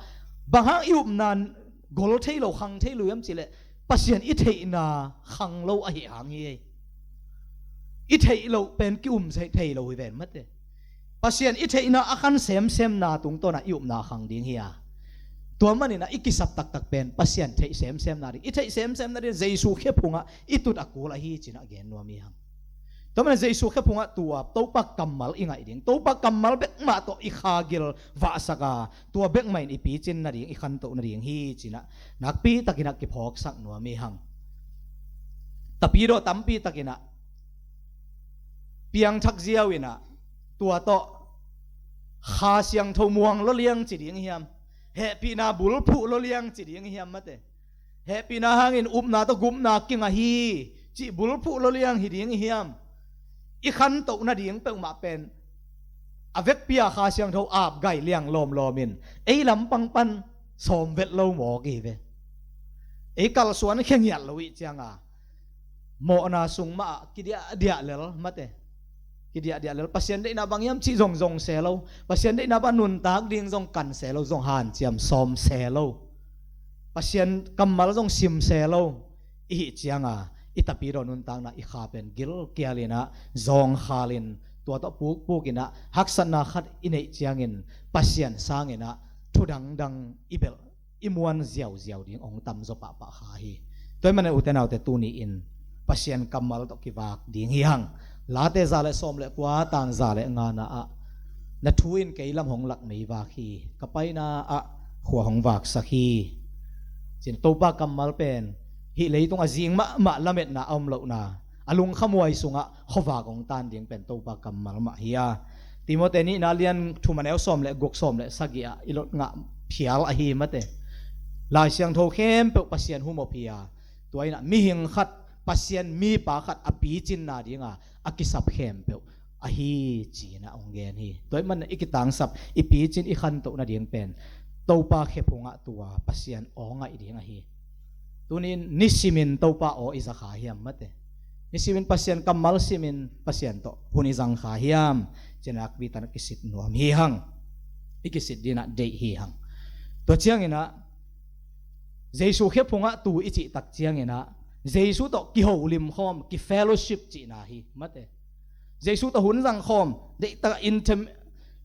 Bang hang i upna gol thei lo, khang thei lo hiam cihleh Pasian i theihna khang lo ahi hang hi ei. I theih loh pen ki-um thei lo hi ven mate. Pasian i theihna a khan semsemna tungtawna i upna khang ding hi a, tua manin ah i kisap taktak pen Pasian theih semsemna ding, i theih semsemna ding Jesu khephungah i tut a kul ahi ci-in ah gen nuam hi hang. Tua manin Jesu khephungah tua Topa kammal i ngaih ding, Topa kammal bek mah tawh i kha gil vahsak a, tua bek mah in i picin nading, i khantoh nading hi ci-in ah nakpi takin ah kiphawksak nuam hi hang. Tapidaw tampi takin ah piangthak ziau in ah tua tawh Kha Siangtho muang lawliang ci ding hiam, hehpihna bulphuh lawliang ci ding hiam mate. Hehpihna hangin upna tawh gupna kingah hi cih bulphuh lawliang hi ding hiam. I khantoh nading peuhmah pen a vekpi-a Kha Siangtho apgai liang lawmlawm in ei lampang pan sawm vet lo mawk hi ve. Ei kalsuan khengiat lo ih cianga mawhna sung mah ah kidiahdiah lel mate. Kidiahdiah lel, Pasian deihna bang hiam cih zong zong se lo, Pasian deihna bang nuntak ding zong kan se lo, zong hanciam sawm se lo, Pasian kammal zong sim se lo i hih cianga i Tapidaw nuntakna i kha pen gilkial in ah zawngkhal in tua tawh pukpuk in ah haksatna khat i neih ciangin Pasian sangin ah thu dangdang i belh i muan ziauziau ding hong tamzaw pahpah kha hi. Tua ahih manin ute naute tuni-in Pasian kammal tawh kivak ding hi hang. Late za le sawm le kua tang za le ngana ah na thu in kei lam hong lak meivak hi, ka paina ah khua hong vaksak hi. Cin Topa kammal pen hih leitung a zing mahmah lametna a om lohna a lungkhamhuai sungah khuavak hong tan ding pen Topa kammal mah hi a. Timote nihna lian thum a neu sawm le guk, sawm le sagih ah i lot ngah phial ahi mate. Lai Siangtho khempeuh Pasian humop hi a, tua in ah mihing khat, Pasian mipa khat a picinna dinga a kisap khempeuh ahi ci-in ah hong gen hi. Tua ahih manin i kitangsap, i picin, i khantoh nading pen Topa khephungah tua Pasian aw ngaih ding ahi. Tunin nisimin Topa aw i za kha hiam mate. Nisimin Pasian kammal simin Pasian tawh hun i zang kha hiam, ci-in ah nakpi takin ah kisit nuam hi hang. I kisit dingin ah deih hi hang. Tua ciangin ah Jesu khephungah tu i cih tak ciangin ah Jesu tawh kiholim khawm, kifellowship cihna hi mate. Jesu tawh hun zang khawm, deihtak a intim,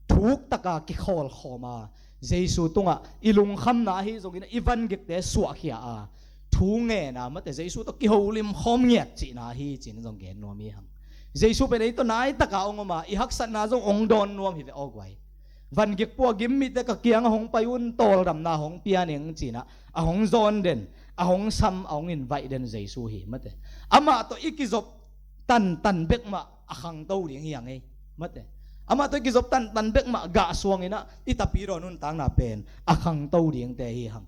thuk taka kikhawl khawm a, Jesu tungah i lungkhamna ahi zongin i vangikte suahkhia a, thu ngen a mate, Jesu tawh kiholim khawm ngiat cihna hi ci-in zong gen nuam hi hang. Jesu pen ei tawh nai taka hong om a, i haksatna zong hong dawn nuam hi ve aw guai. Van gik pua gim mite ka kiang a hong pai un, tawldamna hong pia ning ci-in ah a hong zawn den, a hong sam, a hong invite den Jesu hi mate. Amah tawh i kizop tantan bek mah a khangto ding hi hang ei mate. Amah tawh i kizop tantan bek mah gah suang in ah i tapidaw nuntakna pen a khangto dingte hi hang.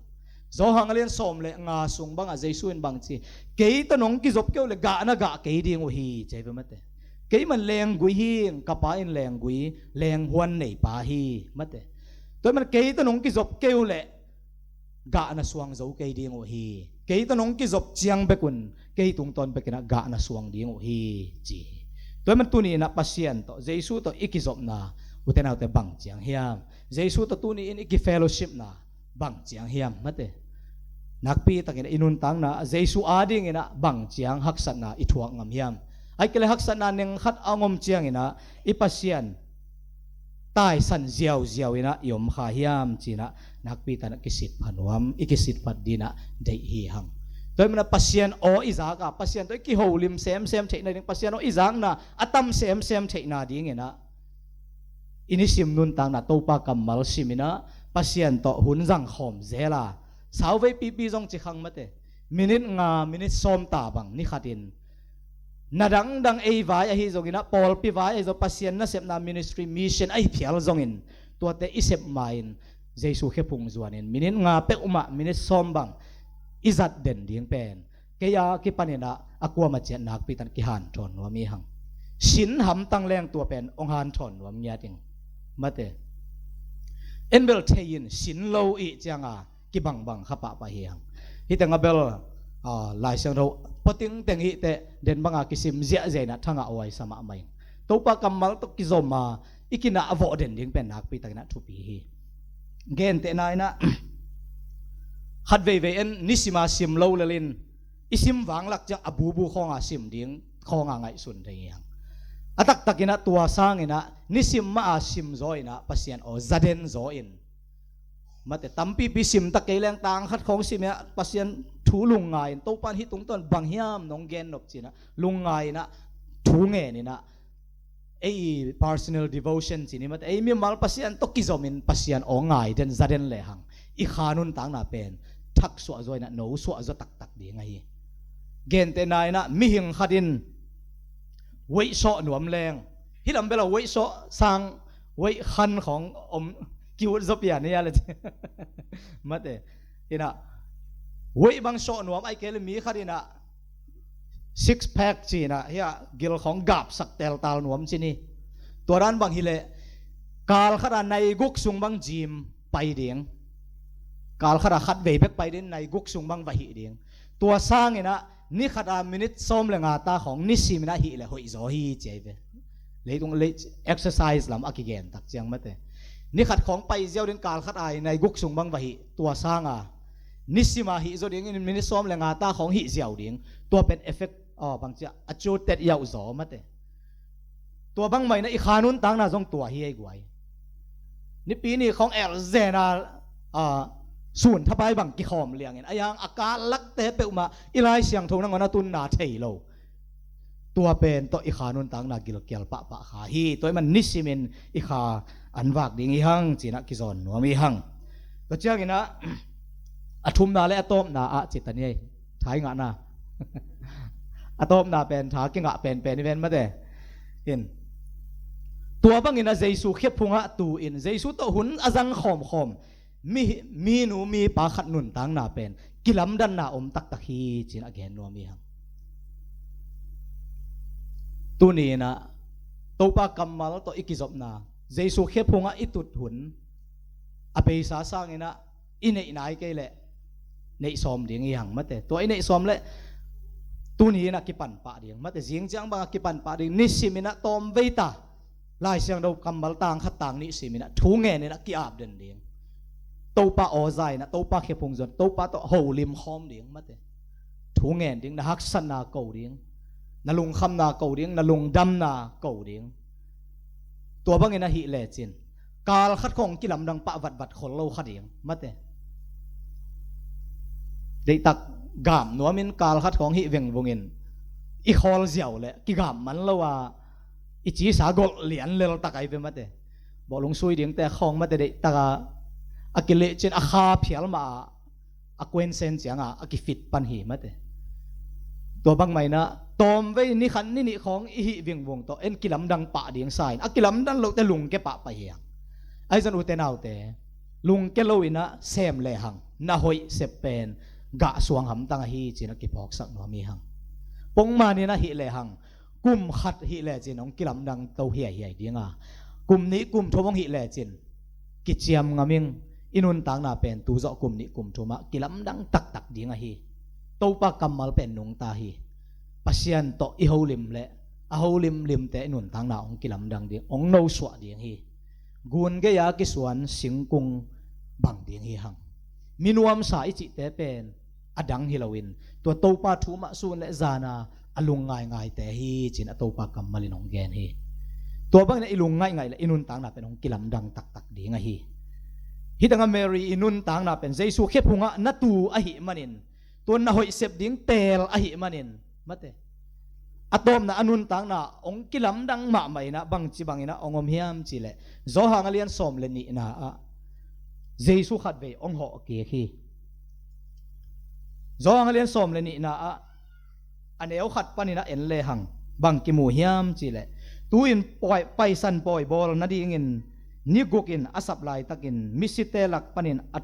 Johan a lian sawm le nga sung bangah Jesu in bang ci, kei tawh nong kizop kei uh leh gah na gah kei ding uh hi ci hi ve mate. Kei man lenggui hi, ka Pa in lenggui, lenghuan neipa hi mate. Tua hi man kei tawh nong kizop kei uh leh gah na suang zo kei ding uh hi. Kei tawh nong kizop ciang bek un kei tungtawn bek in ah gah na suang ding uh hi ci hi. Tua hi man tuni in ah Pasian tawh, Jesu tawh i kizopna, ute naute, bang ciang hiam? Jesu tawh tuni in i kifellowshipna bang ciang hiam mate? Nakpi takin ah i nuntakna ah Jesu adingin ah bang ciang haksatna i thuak ngam hiam? Ahih kei leh haksatna neng khat a hong om ciangin ah i Pasian taisan ziauziau in ah i om kha hiam ci-in ah nakpi takin ah kisitpha nuam, i kisitphat dingin ah deih hi hang. Tua hi man ah Pasian aw i zak a, Pasian tawh i kiholim semsem theihna ding, Pasian aw i zakna a tam semsem theihna dingin ah i nisim nuntakna Topa kammal sim in ah Pasian tawh hun zangkhawm zel a, sauvei pipi zong ci khang mate. Minit nga, minit sawm ta bang ni khatin, na dangdang ei vai ahi zongin ah, pawlpi vai ahi zong, Pasian nasepna, ministry, mission ahi phial zongin, tuate i sep ma-in Jesu khephung zuanin minit nga peuhmah, minit sawm bang i zat den ding pen kei a kipanin ah a kuamah ciat nakpi takin kihanthawn nuam hi hang. Sin hamtang leng tua pen hong hanthawn nuam ngiat ing mate. En bel thei in, sin lo i hih ciang a kibangbang kha pahpah hi hang. Hih teng a bel, ah, Lai Siangtho pua tengteng hih teh den bang a kisim ziahziah in ah thangah huai sa mahmah ing. Topa kammal tawh kizom a i kinah a vawh den ding pen nakpi takin ah thupi hi. Gentehna in ah khat veivei en nisim a sim lo lel in, i sim vanglak ciang a bubu khawng a sim ding khawng a ngaihsun thei hi hang. A taktak in ah tua sangin ah nisim mah a sim zaw in ah Pasian aw za den zaw in mate, tampipi sim ta kei leng tang khat khawng sim in ah Pasian thu lungngai in, Topa in hih tungtawn bang hiam nong gen nop ci-in ah lungngai in ah thu ngen in ah ei personal devotion ci ni mate, ei mimal Pasian tawh kizom in Pasian aw ngai den, za den lehang i kha nuntakna pen thak suah zaw in ah no suah zaw taktak ding ahi. Gentehna in ah mihing khat in weight sawh nuam leng, hih lam bel a weight sawh sang, weight khan khawng om, ki-ut zaw pian hi a le mate. In ah weight bang sawh nuam, ahih kei leh mi khat in ah six pack ci-in ah hih a gil khawng gapsak teltal nuam ci ni. Tua dan bang hi leh kal khat a nai guk sung bang gym pai ding, kal khat a khat vei bek pai ding, nai guk sung bang va hih ding. Tua sangin ah ni khat a minit sawm le nga ta khawng nisim in ah hih leh hoih zaw hi ci ahi ve. Leitung lei exercise lam a kigen tak ciang mate, ni khat khawng pai ziau ding, kal khat a nai guk sung bang va hih, tua sang a nisim a hih zaw ding in minit sawm le nga ta khawng hih ziau ding. Tua pen effect, aw, bang ci a, a cu tet yauh zaw mate. Tua bang mah in ah i kha nuntakna zong tua hi ei guai. Nipi ni khawng el zen a, a, sun thapai bang kikhawm liang in, a yang a kal lakte peuhmah i Lai Siangtho nangawn a tunna thei lo. Tua pen tawh i kha nuntakna gilkial pahpah kha hi. Tua hi man nisim in i kha an vak ding hi hang ci-in ah kizawn nuam hi hang. Tua ciangin ah a thumna le a tawpna ah ci ta ni ei. Tha i ngahna, a tawpna pen tha kingah penpen hi ven mate. In, tua bangin ah Jesu khephung ah tu in, Jesu tawh hun a zang khawmkhawm mi, minu mipa khat nuntakna pen kilamdanna om taktak hi ci-in a gen nuam hi hang. Tuni in ah Topa kammal tawh i kizopna, Jesu khephung ah i tut hun a beisa sangin ah i neih nai kei leh neih sawm ding hi hang mate. Tua i neih sawm leh tuni in ah kipan pah ding mate, zing ciang bang a kipan pah ding, nisim in ah tawmvei ta Lai Siangtho kammal tang khat tang nih sim in ah thu ngen in ah ki-ap den ding. Topa aw za in ah, Topa khephung zuan, Topa tawh holim khawm ding mate. Thu ngen ding, na haksatna ko ding, na lungkhamna ko ding, na lungdamna ko ding. Tua bangin a hih lecin kal khat khawng kilamdang pah vatvat khol lo kha ding mate. Deihtak gam nuamin kal khat khawng hih vengvungin i khawl ziau leh kigam man lo a, i cisa golh lian lel tak ahi ve mate. bawhlung sui dingte khawng mate deih taka a kilehcin a kha phial mah a, a kuensen cianga a kifit pan hi mate. Tua bangmah inah tawmvei ni khat ni nih khawng i hih vingvung tawh en kilamdang pah ding sa in a kilamdang lote lungke pah pah hi hang. Ahi zong ute naute, lungke lo inah sem lehang, na hoih sep pen gah suang hamtang ahi cin a kiphawksak nuam hi hang. Pongman inah hih lehang kum khat hih lecin hong kilamdang to hiaihiai dinga, kum nih kum thum hong hih lecin kiciam ngam ing. I nuntakna pen tu zawh kum nih kum thumah kilamdang taktak ding ahi. Topa kammal pen nungta hi. Pasian tawh i holim le a holimlimte i nuntakna hong kilamdang ding, hong nosuah ding hi. Gun gei-a kisuan singkung bang ding hi hang. Minuamsa i cihte pen a dang hi loin tua Topa thu mah sun le zana a lungngaingaite hi cin a Topa kammal in hong gen hi. Tua bangin i lungngaingai le i nuntakna pen hong kilamdang taktak ding ahi. Hih tanga Mary i nuntakna pen Jesu khephungah na tu ahih manin, tua na hoih sep ding teel ahih manin mate, a tawpna a nuntakna hong kilamdang mahmah inah bangci banginah hong om hiam cihleh, Johan a lian sawm le nihna ah Jesu khatvei hong hawhkik hi. Johan a lian sawm le nihna ah a neu khat panin a en lehang bang kimu hiam cihleh, tu-in paisan pawi bawl nadingin ni gukin a sap laitakin misite lak panin a,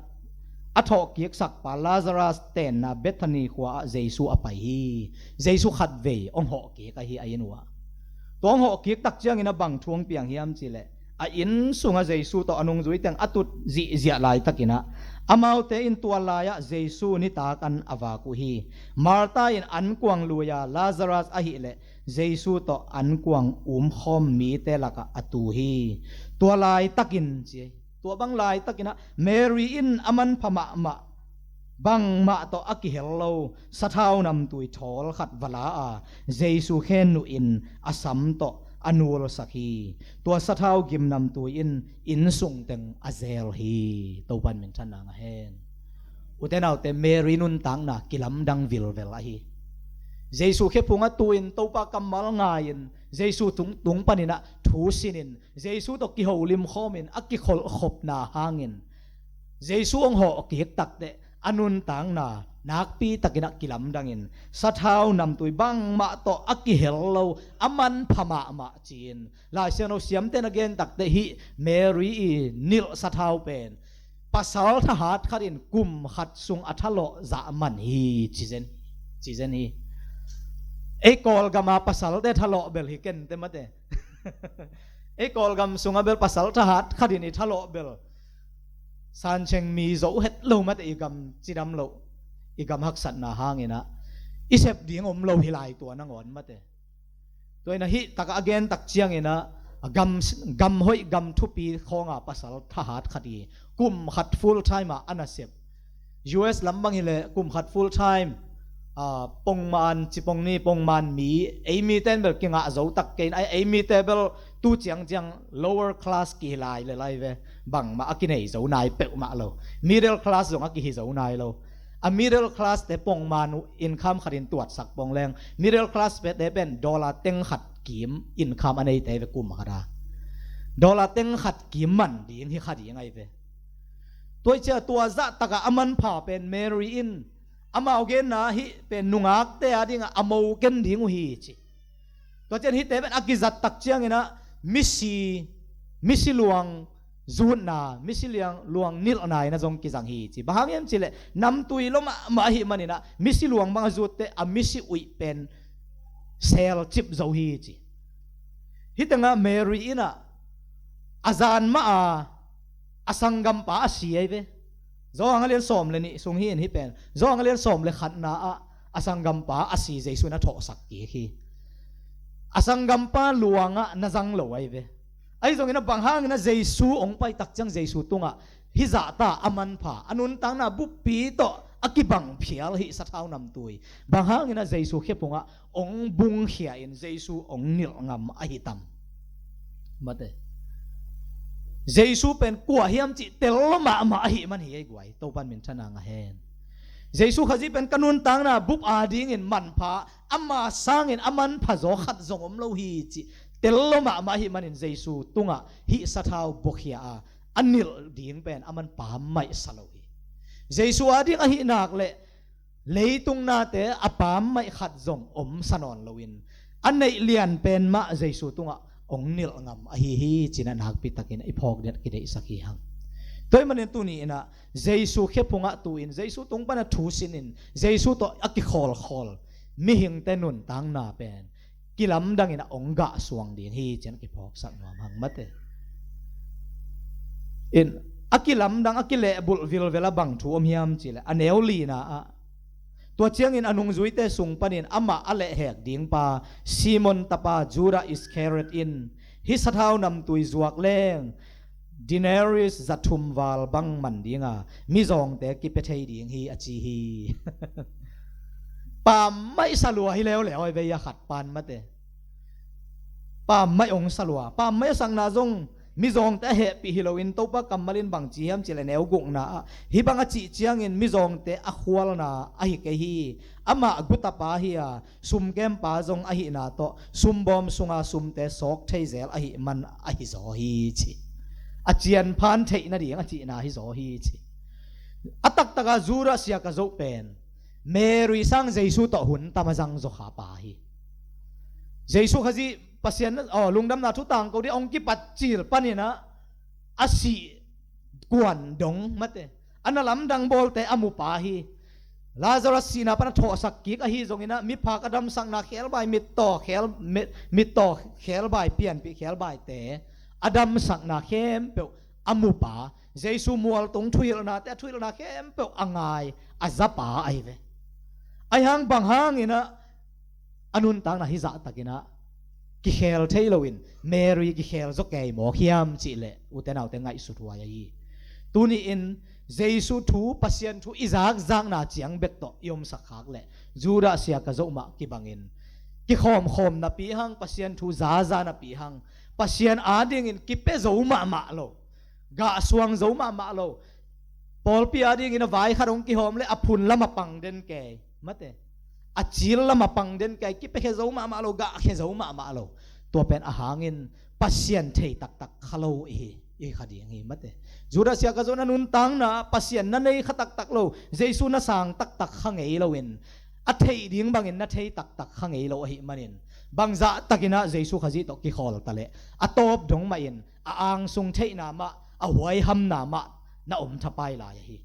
a thawhkiksak pa Lazarus tenna Bethany khua ah Jesu a pai hi. Jesu khatvei hong hawhkik ahi a inn uh ah. Tua hong hawhkik tak ciangin a bang thu hong piang hiam cihleh, a inn sungah Jesu tawh a nungzuiteng a tut zihziah laitakinah amaute in tua lai-ah Jesu nitak an a vak uh hi. Martha in ankuang lui-a Lazarus ahileh Jesu tawh ankuang umkhawm mite lakah a tu hi. Tua laitakin ci, tua bang laitakinah Mary in a manpha mahmah bangmah tawh a kihel lo sathau namtui thawl khat va la a, Jesu khennuh in a sam tawh a nulsak hi. Tua sathau gim namtui in inn sungteng a zel hi. Topan minthanna ngah hen. Ute naute, Mary nuntakna kilamdang vilvel ahi. Jesu khephungah tu-in Topa kammal ngai-in Jesu tung, tung paninah thu sinin Jesu tawh kiholim khawmin a kikholhkhopna hangin Jesu hong hawhkik takteh a nuntakna nakpi takinah kilamdangin sathau namtui bangmah tawh a kihel lo a manpha mahmah ci-in Lai Siangtho siamte na gen takteh hih Mary i nilh sathau pen pasal thahat khatin kum khat sung a thalawh zah man hi cizen, cizen hi. Ei Kawlgama pasalte thalawh bel hi kente mate. Ei Kawlgam sunga bel pasal thahat khatin i thalawh bel Sancheng mi zo het lo mate, i gam cidam lo, i gam haksatna hanginah i sep ding om lo hi lai tua nangawn mate. Tua inah hih takah a gen tak cianginah gam, gam hoih gam thupi khawnga pasal thahat khat i kum khat full time ah a nasep U S lam bang hileh kum khat full time, ah, pongman ci pong ni, pongman mi, ei mite in bel kingah zo tak kei in, ei mite bel tu ciangciang lower class kihi lai le lai ve. Bangmah a kinei zo nai peuhmah lo. Middle class zong a kihi zo nai lo. A middle class te pongman income khatin tuatsak pong leng middle class pete pen dollar teng khat kim income a neite ve kum khat a. Dollar teng khat kim man ding hi kha ding ahi ve. Tua i cia tua zah takah a manpha pen Mary in amau genna hih pen nungakte a dingah a mo ken ding uh hi ci. Tua cian hihte pen a kizat tak cianginah misi, misi luang zutna, misi liang luang nilhna inah zong kizang hi ci. Bang hang hiam cileh namtui lo mahmah ahih maninah misi luang bang a zutte a misi uih pen sel cip zo hi ci. Hih tengah Mary inah a zan mah a a sanggampa a si ahi ve. Zawhang a lian sawm le nih sung hi in hih pen Zawhang a lian sawm le khatna ah a sanggampa a si Jesu in a thawhsak kik hi. A sanggampa luangah na zang lo ahi ve. Ahi zongin a bang hangin a Jesu hong pai tak ciang Jesu tungah hih zahta a manpha a nuntakna buppi tawh a kibang phial hih sathau namtui bang hangin a Jesu khephungah hong bungkhia in Jesu hong nilh ngam ahi tam. Mate. Jesu pen kua hiam cih tel mahmah ahih man hi ei guai. Topan minthanna ngah hen. Jesu Khazih pen ka nuntakna bup adingin manpha, ama sangin a manpha zaw khat zong om lo hi cih tel lo mahmah ahih manin Jesu tungah hih sathau buakhia a, a nilh ding pen aman pammaih sa lo hi. Jesu ading ahih nak le leitung nate a pammaih khat zong om sa nawn loin, a neih lian pen mah Jesu tungah hong nilh ngam ahi hi, ci-in a nakpi takin i phawk ding a kideihsak hi hang. Tua ahih manin tuni in ah Jesu khephungah tu-in, Jesu tung pan a thu sinin, Jesu tawh a kikhawlkhawl mihingte nuntakna pen kilamdangin a hong gahsuang ding hi, ci-in a kiphawksak nuam hang mate. In, a kilamdang, a kilehbulh vilvel a bang thu om hiam cih leh, a neu lina ah, tua ciangin a nungzuite sung panin amah a lehhek ding pa Simon tapa Judah Iscariot in hih sathau namtui zuak leng denarius zathum val bang man ding a, mizawngte kipia thei ding hi, a ci hi. Pammaih sa lua hi leuleu ahi ve, a khat pan mate. Pammaih hong sa lua. Pammaih a sakna zong mizawngte a hehpih hi loin, Topa kammal in bang ci hiam cih leh, neu gukna ah, hih bang a cih ciangin mizawngte a khualna ahi kei hi. Amah gutapa hi a, sumkempa zong ahihna tawh sumbawm sunga sumte sawk thei zel ahih man ahi zaw hi, ci. A cianphan theih nading a cihna hi zaw hi, ci. A taktaka Judah Iskariot pen Mary sang Jesu tawh hun tam a zang zaw kha pa hi. Jesu Khazih Pasian, aw, lungdamna thu tangko ding hong kipat cil panin ah, a sih kuan dong mate, a na lamdang bawlte a mu pa hi. Lazarus sihna pan a thawhsak kik ahi zongin ah, miphak a damsakna khelbai, mittaw khel, mi-, mittaw khelbai, pianpih khelbaite a damsakna khempeuh a mu pa, Jesu mualtung thuhilhnate, a thuhilhna khempeuh a ngai, a za pa ahi ve. Ahi hang bang hangin ah a nuntakna hih zahtakin ah kikhel thei loin Mary kikhel zaw kei mawk hiam cih leh, ute naute, ngaihsut huai ahi. Tuni-in Jesu thu, Pasian thu i zakzakna ciang bek tawh i omsak khak leh, Judah Iskariot mah kibangin kikhawmkhawm napi hang, Pasian thu zaza napi hang, Pasian adingin kipia zo mahmah lo, gahsuang zo mahmah lo, pawlpi adingin a vai khat hong kihawm leh a phun lam a pang den kei mate, a cil lam a pang den kei, kipiakhia zo mahmah lo, gahkhia zo mahmah lo. Tua pen a hangin Pasian thei taktak kha lo i hi, i kha ding hi mate. Judah Iskariot zong a nuntakna Pasian na nei kha taktak lo, Jesu na sang taktak kha ngei loin, a theih ding bangin na thei taktak kha ngei lo ahih manin, bangzahtakin ah Jesu Khazih tawh kikhawl ta leh, a tawp dong mahin a angsung theihna mah, a huaihamna mah na om thapai lai ahi.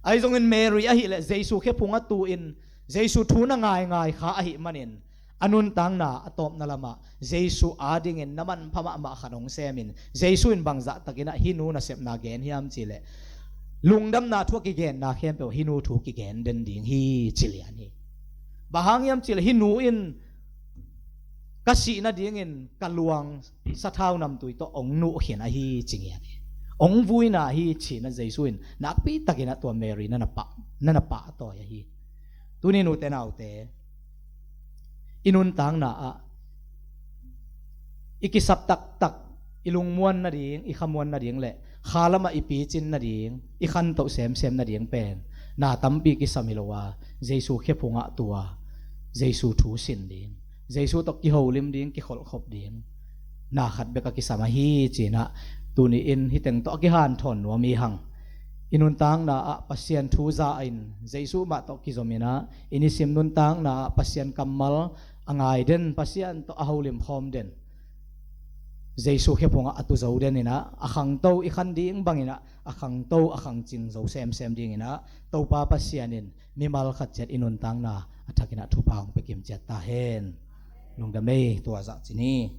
Ahi zongin Mary ahih leh Jesu khephungah tu-in Jesu thu na ngaingai kha ahih manin, a nuntakna a tawpna lamah Jesu adingin na manpha mahmah khat hong semin, Jesu in bangzahtakin ah hih nu nasepna gen hiam cih leh, lungdamna thu a kigenna khempeuh hih nu thu kigen den ding hi, ci lian hi. Bang hang hiam cih leh hih nu in ka sih nadingin ka luang sathau namtui tawh hong nuh khin ahi, ci ngiat hi. Hong vuina hi, ci-in ah Jesu in nakpi takin ah tua Mary na na pah, na na pahtawi ahi. Tuni, nute naute, i nuntakna ah i kisap taktak, i lungmuan nading, i khamuan nading leh kha lamah i picin nading, i khantoh semsem nading pen na tampi kisam hi lo a, Jesu khephungah tu a, Jesu thu sin ding, Jesu tawh kiholim ding, kikholhkhop ding, na khat bek a kisam ahi, ci-in ah tuni-in hih teng tawh a kihanthawn nuam hi hang. I nuntakna ah Pasian thu za-in, Jesu mah tawh kizomin ah, i nisim nuntakna ah Pasian kammal a ngai den, Pasian tawh a holim khawm den, Jesu khephungah a tu zo den in ah, a khangto i khan ding bangin ah, a khangto, a khangcing zo semsem dingin ah, Topa Pasian in mimal khat ciat i nuntakna a thakin ah thupha hong pia kim ciat ta hen. Lungdam ei, tua zah ci ni.